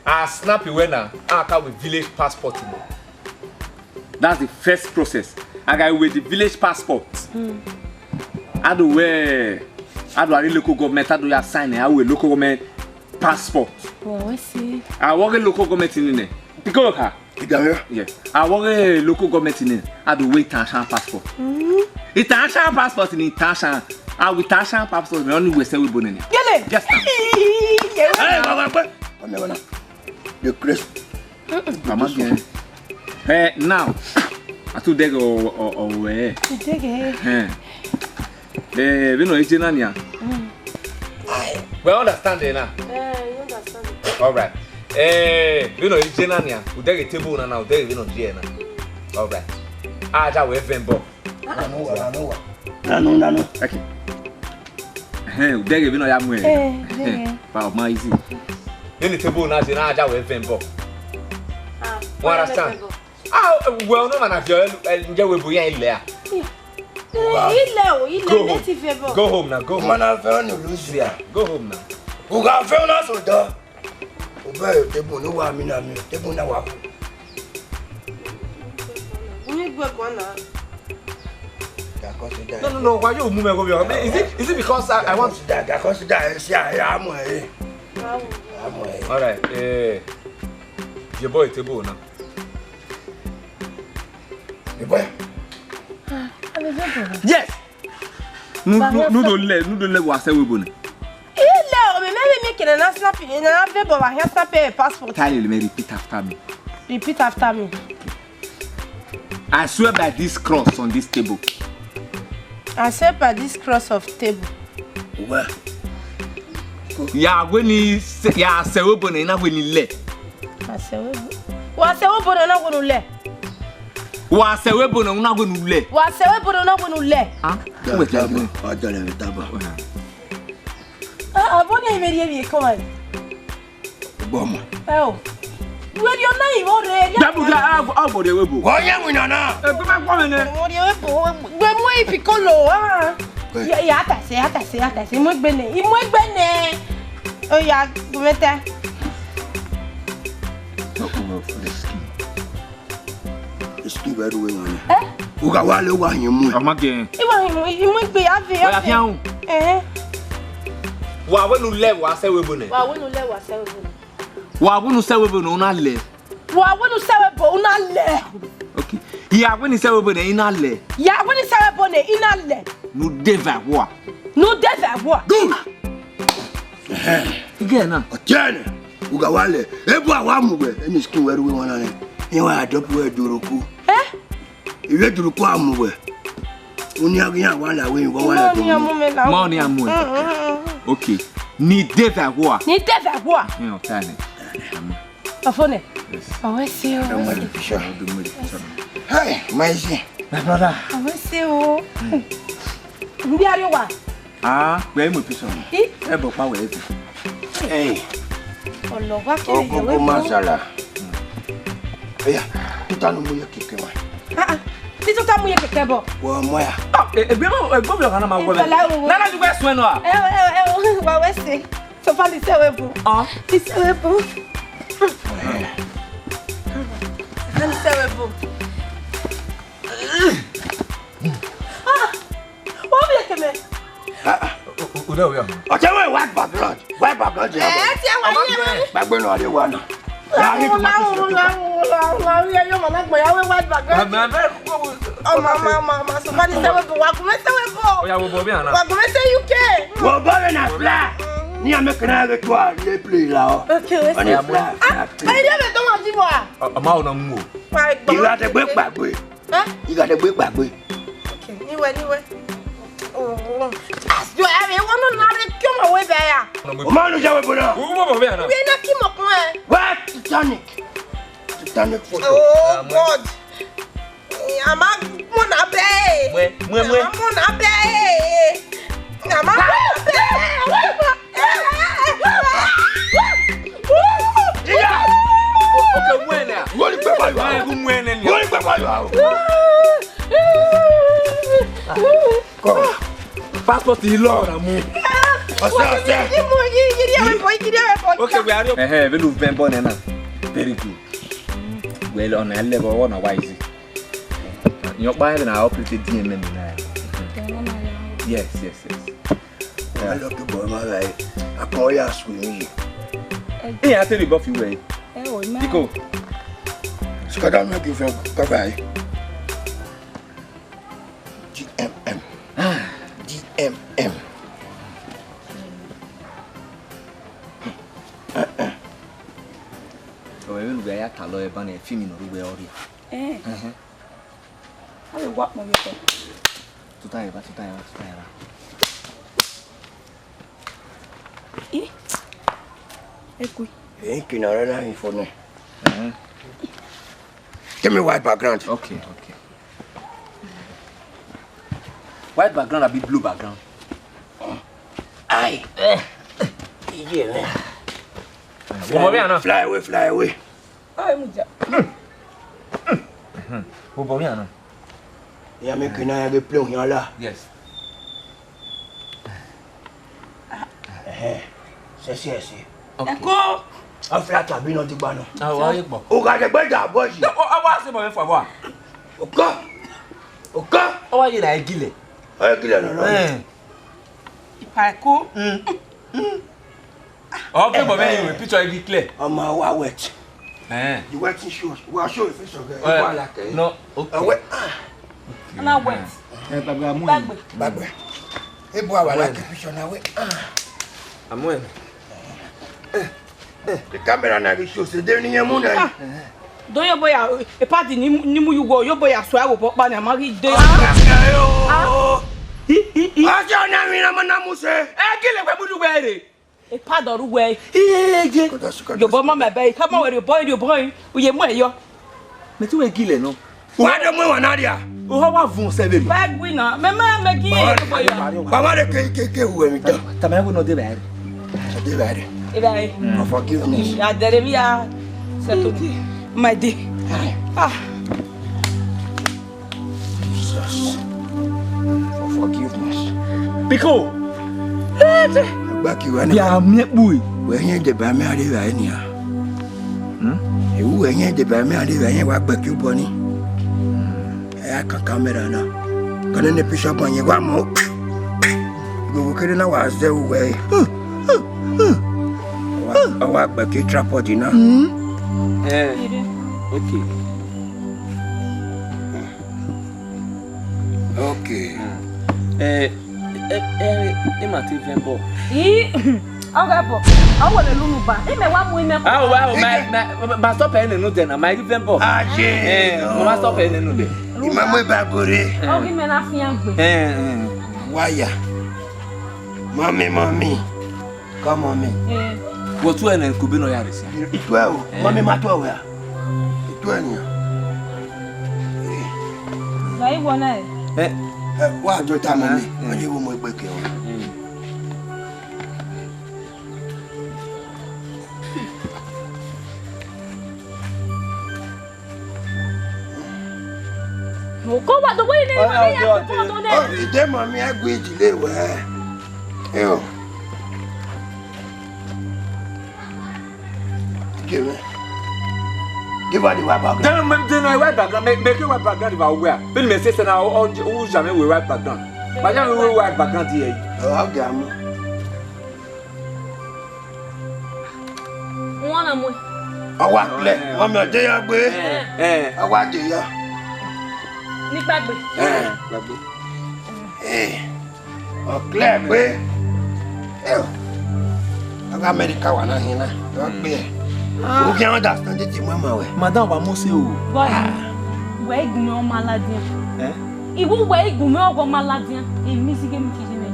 I snap iwe na. I come with village passport in. That's the first process. I got with the village passport. I do where I do a local government. I do ya sign. I will local government passport. Wọ́n wẹ́ sí. Àwọn kẹ́ local government ni nẹ. Iko ha. Igame. Yes. Àwọn kẹ́ local government ni. I do wait international passport. International passport ni international. I will international passport. Mi only we say we born in. Gele. Yes. Hey, baba, baba. Come here now. The Christ. Mama again. Eh, now. Atu dege o o o eh. Dege. Eh. Eh, we no eje na nia. We understand it now. Eh, you understand. All right. Eh, we no eje na nia. U dege table na na, u dege we no je na. All right. Aja we vembo. Nanu, nanu. Nanu, nanu. Okay. Eh, u dege we no ya mu. Eh, dege. Pa ma easy. Ni table na je na aja we vembo. Ah, you understand? Ah, well, no man, I feel nje we bu ya ile a. Ile o, ile native ebo. Go home now, go home. Man, I feel no lose ya. Go home now. U ga feel na so da. U be table no wa mi na mi, table na wa. Uni gbe ko na. No, no, no, why you move me go? Is it, is it because I, I want to die? Because die, see, I am. All right, eh, your boy table now. Iboya. Yes. Nu nu nu do le nu do le wa se we bone. Ile o, me me me kele na snap na ve bo wa hia snap e passport. Tell me, repeat after me. Repeat after me. I swear by this cross on this table. I swear by this cross of table. Well. Ya we ni se- ya se we bone na we ni le. Wa se we bo- wa se we bone na we nu le. Wa se we bone na we nu le. Wa se we bone na we nu le. Ah, we Taba, taba. Adọlẹ mi taba. Ah, abo ne me rie mi ko wa. Gbọmọ. Ẹ o. Wẹ rhie ọna ivbo rre, rhie Dabu ọna. Ga, a, a, a, vbọ rhie ẹvbo ebo? Wẹ ọ yẹn winna na. Ẹgbẹ ma kpọmwẹ nẹ. Wẹ rhie ẹvbo ebo, wẹ mu iye Piccolo, ah. Wẹ. Ya, ya ta ẹse, ya ta ẹse, ya ta ẹse. Mu egbe nẹ, i mu egbe nẹ. Oya, gu mwẹ ta. Excuse me, everyone. Eh? Uga wa le wa hin mu. Ọ ma gẹ. I wa hin mu, i mu egbe, ya vbe, ya Oya vbe. Fian. Eh. Wa wẹ ne u lẹ wa sẹ wẹ ebo nẹ. Wa wẹ ne u lẹ wa sẹ wẹ ebo nẹ. Wa wẹ ne u sẹ wẹ ebo nẹ, u na lẹ. Wa wẹ ne u sẹ wẹ ebo, u na lẹ. Okay. Ya wẹ ne u sẹ wẹ ebo nẹ, i na lẹ. Ya wẹ ne u sẹ wẹ ebo nẹ, i na lẹ. Ne u de vbe ẹvbo a. Ne u de vbe ẹvbo a. Good. Ẹhẹn. Igẹ na. Ọtiẹnẹ, uga wa lẹ. Ebo a wa mu wẹ, eni skin wẹ ru wẹ wan na nẹ. Iran wa dọpu wẹ doroko. Eh? Ivbi doroko a mu wẹ. Uni a ghi iran wa la wẹ, wa wa la. Ma uni a mu mẹ la. Ma uni a mu ẹ. Mm, mm, mm. Okay. Ne i de vbe ẹvbo a. Ne i de vbe ẹvbo a. Iran ọtiẹnẹ. Ọfone. Yes. Ọwẹ se o. Don't worry, sure. Don't worry, sure. Hey, my G. My brother. Ọwẹ se o. Ndi a rrie owa. Ah, wẹ i mu picture. I? Ebo pa wẹ ebe. Hey. Ọlọgha kere yẹ wẹ Ogogo masala. Eya, tuta nu mu ye keke wa. Ah, ah. Ti tuta mu ye keke bọ. Wọ mọ ya. Ah, e, egbe mo, egbe mi ọkhan na ma wọlẹ. Ìgbàlá wo. Nana ju wẹ suẹn nọ a. Ẹ o, ẹ o, ẹ o, wa wẹ se. So far, this way, boo. Ah. This way, boo. This way, boo. Ah, what be like me? Ah, ah. Ude, ude. Ọtẹ wẹ white background. White background, yeah. Eh, ti ẹ wá yẹn. Gbàgbé náà, adé wà náà. Láàrin tó máa ń sọ tó kà. Ọmọ, ọmọ, ọmọ, ọmọ, so far, this way, boo. Wa kò mẹ sẹ wẹ boo. Oya, wo bọ bí àná. Wa kò mẹ sẹ U K. Wo bọ bí na fly. Ni a make na get to a play la o. Okay, let's go. Fly. Ah, ẹ yẹ bẹ tó wá jí bọ a. Ọmọ, ọ̀nà mú o. Ìgbà tẹ gbé gbàgbé. Ẹ? Ìgbà tẹ gbé gbàgbé. Okay, níwẹ̀, níwẹ̀. Oh, oh. Àṣìjọ ẹ rẹ̀ wọ́n náà rẹ̀ kí ọmọ wẹ̀ bẹ́ẹ̀ yà. O máa ń lu jáwé bọ̀dọ̀. Wọ́n mọ̀ bẹ́ẹ̀ náà. Wíwẹ́ iná kí mọ̀ kún ẹ. Wá Titanic. Titanic photo. Oh, God. A máa mú náà bẹ́ẹ̀. Mue, mue, mue. A máa mú náà bẹ́ẹ̀. A máa mú náà bẹ́ẹ̀. Iya! O, o ke mu ẹnẹ a? Wọ́n ní pẹ́ báyọ̀. Ẹ, u mu ẹnẹ ni. Wọ́n ní pẹ́ báyọ̀. Come. Passport yìí lọ ọ̀nà mu. Ọ̀sẹ̀, ọ̀sẹ̀. Okay, we are. Ẹhẹn, vbene u vẹ bọ nẹ na. Very good. Well, ọna lẹ vbe ọna wa easy. Yan ọkpa ẹvbo na operate D M M na. Yes, yes, yes. Yeah. I love the boy, my guy. I call you a swim. Hey, I tell you, Buffy, way. Iko. Skada, make you feel bye-bye. D M M. D M M. Ọ vbe vbene uwẹ ya talọ ẹban ne film nọ rre uwẹ ọ rhia. Eh. Ẹhẹn. A vbe wa kpọn vbe fọ. Tuta ẹre ba, tuta ẹre ba, tuta ẹre ba. I. Ekui. Ink na rẹ na info nẹ. Ẹhẹn. Give me white background. Okay, okay. White background abi blue background? Aye. Iye mẹ. Wo bọ vbe ana? Fly away, fly away. Aye, mu ja. Wo bọ vbe ana? Ya make na ya ghe play ohin ala. Yes. Ẹhẹn. Sẹsiẹsi. Okay. Ẹko. Afẹ atabi nọ digba nọ. Awa ye kpọ. Ughadegbe da bọ yi. Ọ wa se mọ fọ wa. Oka. Oka. Ọ wa ye la egilẹ. Egilẹ nọ nọ. Eh. Ipa ẹko. Mm. Mm. Ọ ke bọ vbe iwe picture ghi clear. Ọmọ wa wet. Eh. The wet show. Wa show the face of the. Eh, wa like it. No, okay. Ọwẹ. Ah. Ana wet. Eh, gbagbe amu. Gbagbe. Gbagbe. Ebo awa like picture na we. Ah. Amu. The camera na ghi show say dey ni mu na. Do yo boya, e party ni, ni mu yu wo, yo boya so awo bo pa ni a ma ghi de. Ah. I, i, i. Ajo na mi na ma na mu se. E gele we mu du we re. E pa do ru we. Iye, iye, iye. Yo bo ma me be, ka ma we ri bo, ri bo, u ye mu e yo. Me tu we gile no. Wa do mu wa na dia. O ha wa vun se be. Ba gui na. Me ma me gi e bo ya. Ba ma de ke, ke, ke we mi da. Ta me we no de ba. So de ba de. E ba e. For forgiveness. Ya dere mi ya. Settle me. My dear. Ah. Jesus. For forgiveness. Biko. Gbaki wa ni. Ya mi kpui. Wẹ hiẹn deba mẹ a rre vbe nia. Hmm? Ewu wẹ hiẹn deba mẹ a rre vbe, hiẹn wa gbaki obọ ni. Ẹ ya kan kamẹra na. Kane ne picture bọ yẹn wa mọ. Gbogbo kere na wa zẹ uwẹ. Ọ wa, ọ wa gbaki tripod na. Eh, okay. Okay. Eh, eh, eh, ima te vẹ bọ. Ii, ọ ghẹ bọ, ọ wẹ vbe lunu ba. Imẹ wa mu imẹ. Ah, wa, ma, ma, ma stop ẹre nene odẹ na, ma i vẹ bọ. Aye. Eh, ma stop ẹre nene odẹ. Ima mu eba gore. Ọ ghi mẹ na fian gbe. Eh, eh. Wa ya. Mami, mami. Come on, me. Eh. Wẹ tuẹ nẹ, kugbe ne ọ ya rre sia. I tuẹ o. Eh. Mami, ma tuẹ wẹ a? I tuẹ nian. Wa i wọ na ẹ? Eh. Eh, wa do ta mami. Eh. Wa ye wo mo egbe ke o. Eh. Oko wa do wẹrẹ ne ma ya to pọ do ne. Oh, ide mami, I gui jile wẹ. Yo. Give me. Give her the white background. Then, then the white background, make, make it white background if I wear. But me say, say now, all, all, who jam me with white background? But jam me with white background here. Oh, I'll get him. Wọn na mu. Ọ wa clear, ọmọ ọdẹ ya gbe. Eh. Ọ wa de ya. Nípa gbe. Eh. Gbagbe. Eh. Ọ clear gbe. Eh. Ọ ga America wa na hin na. Ọ gbe. U can understand it, mama we. Madam wa mo se o. Boy, wẹ igun mẹ ọ ma ladian. Eh? Iwu wẹ igun mẹ ọghọ ma ladian. Emi si ghe mi kije mẹ.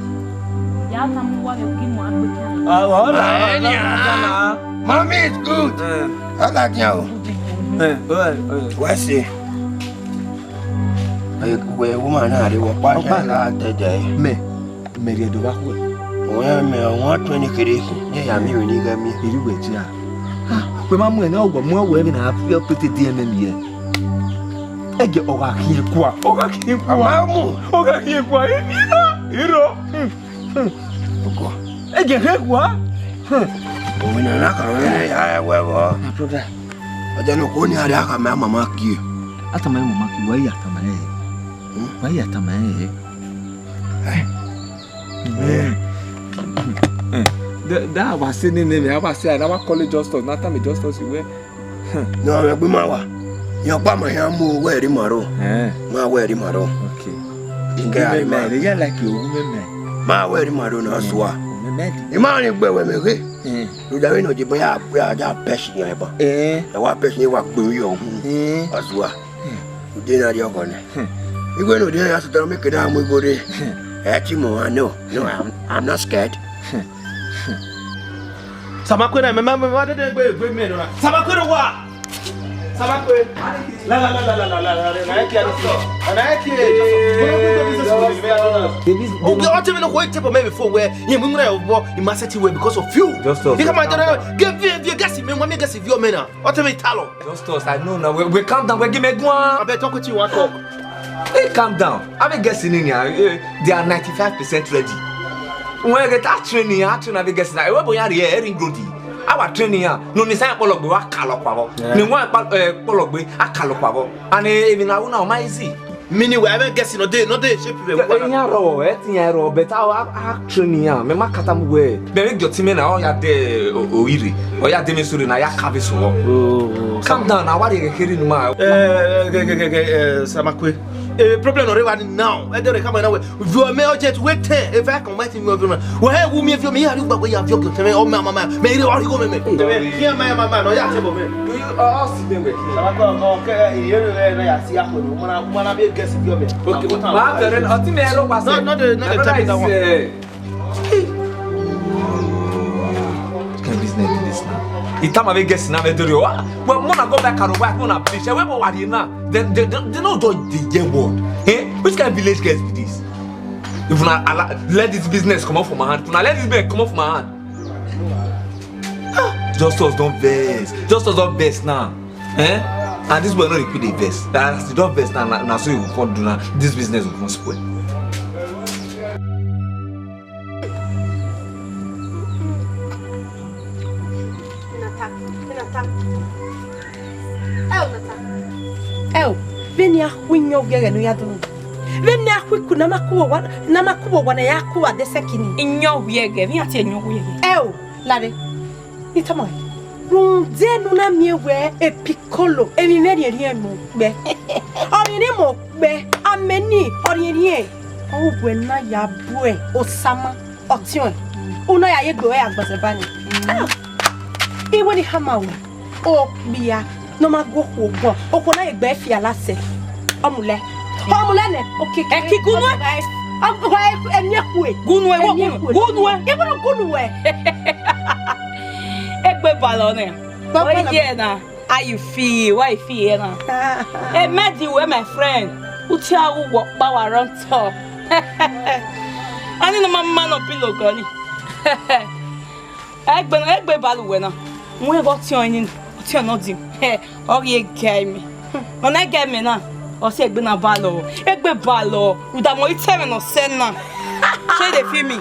Ya ta mu wa vbe ugi mu agbe kan. Ah, hola, hola, hola. Mommy is good. Eh. Hola, dia o. Eh, eh, eh. What's it? Wẹ woman na re wọ pa la te de. Me, me rhie do vbe akhuẹ. Wẹ mẹ, wọn twenty kere, ne ya mi vbe ni ghe mi. Iri wẹ dia. Ah, wẹ ma mu ẹnẹ ọgọ, mu ẹwẹ vbe na fi ọpete di ẹmẹ miẹ. Ẹgẹ ọ gha khian kua, ọ gha khian kua. Ọ gha khian kua, iro, iro. Ẹgẹ khian kua. Omi na na karo ne ya ẹwẹ vbọ. My brother. Ọjọ́ náà kò ní àárẹ̀ àkàmẹ́ àmàmà kí ẹ. Àtàmà ẹ màmà kí wáyé àtàmà ẹ. Wáyé àtàmà ẹ. Ẹ. Ẹ. Ẹ. That, that our say name, our say, and our college Justus, not time Justus, you were. No, we gbe ma wa. Yan pa ma yan mu wẹ ri ma ro. Eh. Ma wẹ ri ma ro. Okay. Ike a ri ma. They get like you, women men. Ma wẹ ri ma ro na sua. Women men. I ma ni gbe wẹ me ghe. Eh. Lu da we no je boya ya ya pẹsi yan ba. Eh. Ẹ wa pẹsi wa gbe yo hu. Eh. Asua. Ude na ri ọgọ nẹ. Igwe no de ya sọdọ mi kede amu igho re. Ẹ ti mọ wa no. No, I'm, I'm not scared. Samakwe na, mẹ, mẹ, mẹ, mẹ, dede gbe, gbe mi nọ na. Samakwe no wa. Samakwe. La, la, la, la, la, la, la, la, na eke ari. Na eke. Oge, ọ tẹ mi no ko table me before where, ye mu ngre obo, I ma set you because of you. Justus, you come and tell me, give, give, give, guess me, want me guess if you me na. What tell me talo? Justus, I know now. We, we calm down. We give me guan. I bet talk with you one talk. Hey, calm down. I be guessing in here. Eh, they are ninety-five percent ready. When we get that training, I train, I be guessing. I will be here, Ring Road. Our training here. No, ni sai polo gbe wa kalo kwa bo. Ni wa pa, eh, polo gbe a kalo kwa bo. And, eh, even now, now, my easy. Meaning, we haven't guessed, no day, no day, shape, we. Ẹ̀yin arọ, ẹ ti yan arọ, but a, a, a train yan, mẹ ma kata mu wẹ. Mẹ me jọ ti mẹ na, ọ ya de, o, o, ire. Ọ ya de mi sure na, ya ka ve so. Oh, calm down, na wa re kere nu ma. Eh, ge, ge, ge, ge, eh, Samakwe. Eh, problem no re wa ni now. Ẹ de re ka ma na we. Vio me o jet we ten. If I come, my thing, we have you. Wẹ wu mi vio mi, ya ri gba we ya vio gbe tẹmẹ, ọ ma, ma, ma. Mẹ ire wa ri go mẹ mẹ. Tẹmẹ, ya ma, ma, ma, no, ya te bo mẹ. Do you all see them were here? Samakwe, ọmọ kẹ, ire rẹ na ya si akọ no. Mana, mana be guess vio mẹ. Okay, ma tẹrẹ, ọtí mi ẹ ló pa sẹ. No, no, the, no, the time is that one. What kind of business is this now? Itama be guess na me do yo. Well, mona go back and wife, mona bleach. Ẹ wẹ bọ wa ri na. They, they, they, they no do the J word. Eh? Which kind of village girls be this? If una allow, let this business come off from my hand, if una let this business come off from my hand. Ah, Justus don vex. Justus don vex now. Eh? And this boy no dey quick dey vex. As he don vex now, na, na so he go come do now. This business go come spoil. Ẹo, vbene a khu iyẹn ogiẹghẹ ne u ya dọlọ. Vbene a khu iku ne a ma ku vbe owa, ne a ma ku vbe owa ne a ya ku vbe adesẹ kini. Iyẹn ogiẹghẹ, vbe iran tie iyẹn ogiẹghẹ. Ẹo, lare. Ni tama, rhunmwuda ne u na miẹn wẹẹ Epikolo, emwi mwẹ rhiẹnrhiẹn mu gbe. Ọ rhiẹnrhiẹn mu gbe, amẹ ni ọ rhiẹnrhiẹn. Ọ wẹ na ya bu Osama, ọtiọnrẹn. U na ya ye egbe ruẹ ya gbẹzẹ ba ni. Ah! Iwẹ ni khama wẹ, okpia ne ọ ma gu okhuo guan, okhuo na ye egbe fi ala sẹ. Ọ mu lẹ. Ọ mu lẹ nẹ, okeke. Ẹ ki gunu ẹ. Ọ, ọ, ẹ, ẹ miẹn khue. Gunu ẹ, ẹ miẹn khue. Gunu ẹ. Ẹ wẹ gunu ẹ. Egbe balọ nẹ. Baba. Ọ ye na. How you feel? Why you feel here now? Eh, Medi, where my friend? Uche awu wo pa wa run top. Ani no ma ma no pillow gọ ni. Egbe, egbe balọ wẹ na. Wẹ gọ tiọn ni, tiọn no di. Ọ ghi gai mẹ. Ọ na gai mẹ na. Ọ si egbe na balọ. Egbe balọ. Udamọ itẹmwẹ nọ sẹ na. Ṣé de fi mi?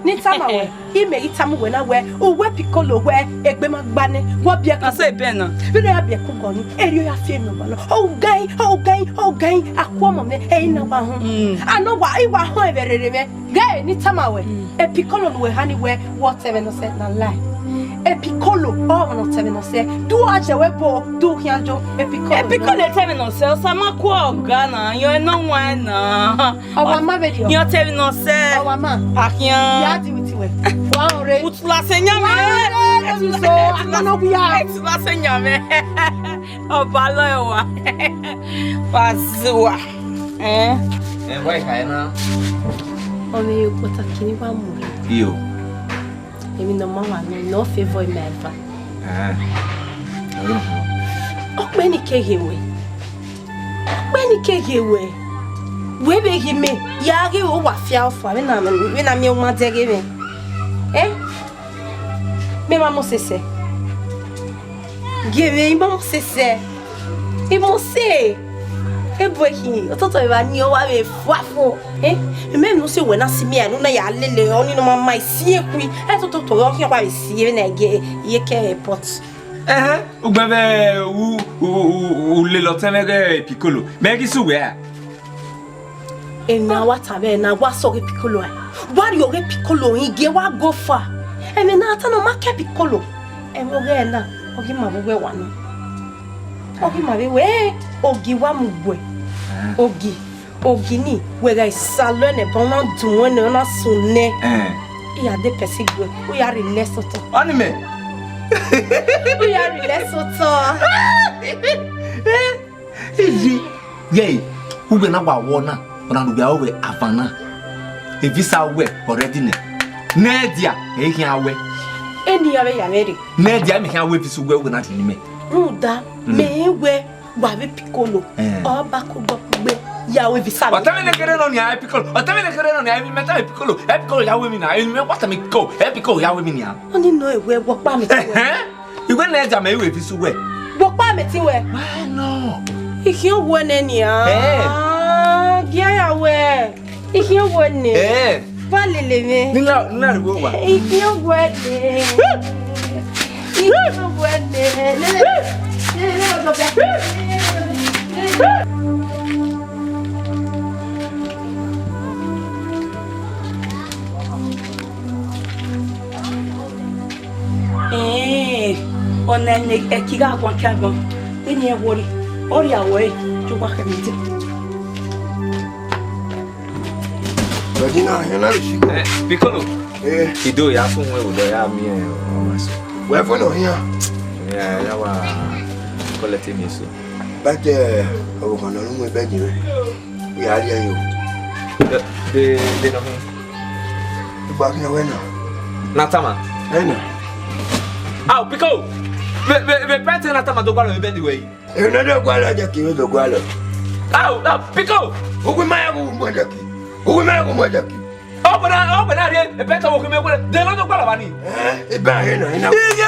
Ni tama wẹ, imẹ ghi tama wẹ na wẹ, uwẹ Epikolo wẹ, egbe ma gba nẹ, wọ biẹ ku. Ase bẹ na. Vbene ọ ya biẹ ku gọ ni, erriọ ya fi emwi ọgba nọ. Ọ gai, ọ gai, ọ gai, a ku ọmọ mwẹ, ẹ i na wa họn. Mm. A nọ wa, I wa họn ẹvbe rere mwẹ. Gai, ni tama wẹ, mm, Epikolo ne uwẹ ha ni wẹ, wọ tẹmwẹ nọ sẹ na lie. Epikolo, ọ mwa nọ tẹmwẹ nọ sẹ. Du a jẹ wẹ bo, du khian jo, Epikolo. Epikolo tẹmwẹ nọ sẹ, Osama ku ọga na, yọ nọ wan na. Ọ wa ma vberriọ. Yọ tẹmwẹ nọ sẹ. Ọ wa ma. Akhian. Ya di witi wẹ. Wa ore. Utula sẹ yan mẹ. Wa ore, Jesu, a ma nọ wia. Utula sẹ yan mẹ. Ọba lọ ẹ wa. Wa zu wa. Eh? Ẹ wa ikha ẹ na. Ọmọ ye kpọta kini wa mu. Iyo. Emwi ne ọ ma wa nọ, ne ọ favour ima eva. Eh. Ọkpẹn ni keghe wẹ. Ọkpẹn ni keghe wẹ. Wẹ vbe ghi mẹ, ya ghe o wa fia ọfua, vbene, vbene a miẹn uma dẹghe mwẹ. Eh? Mẹ ma mọ sẹsẹ. Gie mwẹ, I ma mọ sẹsẹ. I mọ sẹ. Ebu ẹki, ọtọtọ evba ni ọ wa vbe fuafo. Eh? Mẹ ne u sẹ wẹ na si mẹ, ne u na ya lele, ọni ne ọ ma ma isi ekui. Ẹtọtọ ọ khian wa vbe si vbene a gie ye ke airport. Ẹhẹn, ugbẹn vbe u, u, u, u lele ọtẹn mwẹ ghe Epikolo. Mẹ ghi sẹ uwẹ ra? Emwi ne a wa ta vbe na, wa sẹ ọghe Epikolo ra? Wa rhie ọghe Epikolo hin gie wa go far. Ẹmwẹ ne a ta na, ọ ma ke Epikolo. Ẹmwẹ ọghe na, ọ ghi ma vbe uwẹ wa nọ. Ọ ghi ma vbe wẹ, ogi wa mu gbe. Ogi, ogi ni, wẹ gha salọ nẹ, ba ọ na dun nẹ, ọ na sun nẹ. Eh. I ya de pẹsi gbe, u ya rhie lẹ sotọ. Ọni mẹ. U ya rhie lẹ sotọ. Iye, ye, uwẹ na wa wọ na, ọna ne uwẹ aro vbe avan na. E visa wẹ already nẹ. Nẹ dia, e khian wẹ. Eni ya vbe ya mwẹ rre. Nẹ dia, mẹ khian wẹ visa wẹ, uwẹ na di ni mẹ. Rhunmwuda, mẹ wẹ wa vbe Epikolo. Eh. Ọ ba kugbe kugbe, ya wẹ visa. Ọtẹn mwẹ ne kherhe nọ nia Epikolo. Ọtẹn mwẹ ne kherhe nọ nia, emwi mẹ tama Epikolo. Epikolo ya wẹ mi na. Emwi mẹ wa tama Epikolo. Epikolo ya wẹ mi nia. Ọni nọ ewẹ wọ kpa mẹ. Ẹhẹn. Iwẹ nẹ dia mẹ i wẹ visa uwẹ. Wọ kpa mẹ ti wẹ. Why not? I khian owẹ nẹ nia. Eh. Gie a ya wẹ. I khian owẹ nẹ. Eh. Wa lele mwẹ. Ni na, ni na rhie uwa. I khian owẹ nẹ. I khian owẹ nẹ. Lele. Lele, lele, lele. Ẹẹn, ọna ne ẹki gha guan khian agbọn, vbene irẹn worry, ọ rhie aro ẹre, ye uwa khẹ mwẹ dee. Georgina, you know she go. Eh, Piccolo. Eh. Ido ya fun wẹ odọ ya miẹn ọmwa eso. Wẹ fun nọ hian. Ya, ya wa collect mi eso. But, eh, ọvbokhan ne ọ mu bed mwẹ, u ya rhie ẹre o. De, de, de nọ hin. Ugba khian wẹ na. Na tama. Ẹ na. Ao, Piccolo. Vbe, vbe, vbe pẹtẹ na tama do gualọ vbe bed wẹ yi. Emwi ne ọ do gualọ, Jackie, ọ do gualọ. Ao, ao, Piccolo. Uwu ima ya gu mu Jackie. Uwu ima ya gu mu Jackie. Ọ gbẹna, ọ gbẹna rhie, e pẹtẹ wo khin mẹ wẹrẹ. De ne ọ do gualọ vba ni. Eh, eba he na, ina. Iye,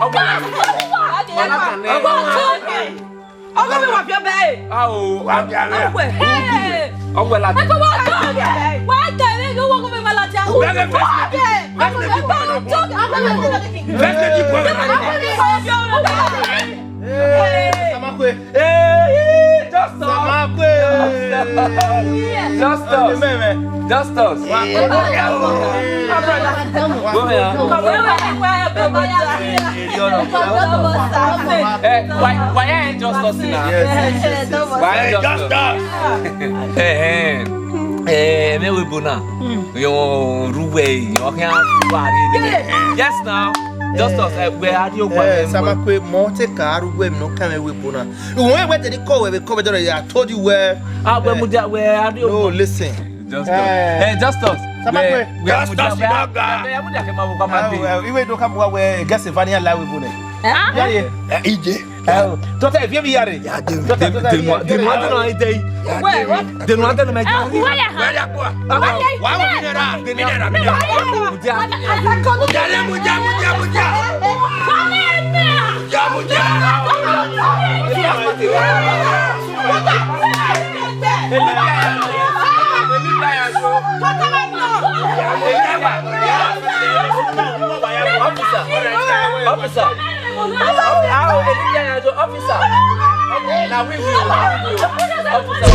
Ọgwẹ la mẹ. Ọgwẹ la mẹ. Ọgọ mi wa fi ọbẹ ẹ. Ao, wa fi ọbẹ. Ọgwẹ. Ọgwẹ la. Ẹ kọ wa tọ. Wa tẹ ẹ gẹ wa kọ mi ma la tẹ. Ọgwẹ gẹ first lady. First lady kọ. First lady kọ. Hey, Samakwe. Hey, Justus. Samakwe. Justus. Justus. Justus. Come here. Eh, why, why are you just us now? Yes, yes, yes, yes. Why are you just us? Justus. Eh, eh. Eh, me we bona. Yo, ruwe, yo, can ruwe. Yes, now. Justus, eh, where are you? Eh, Samakwe, mo te ka ruwe, mi no can we bona. Wẹ wẹ te ni kọ wẹ, kọ wẹ dọrọ, I told you where. Ah, wẹ mudia, where are you? No, listen. Justus. Eh, Justus. Samakwe. Justus, you don't go. Wẹ mudia ke ma wo ka ma de. Iwe do ka mu wa wẹ, guess if any lie we bona. Eh? Yeah, yeah. Eh, ije. Eh, tota, if you be here. Ya de. Tota, tota, if you be here. Denu ade no ide. Wait, what? Denu ade no me. Eh, where ya? Where ya? Wa wo mi nera. Mi nera, mi nera. Mudia. Mudia, mudia, mudia, mudia. Mudia, mudia. Officer, officer. Officer. Officer.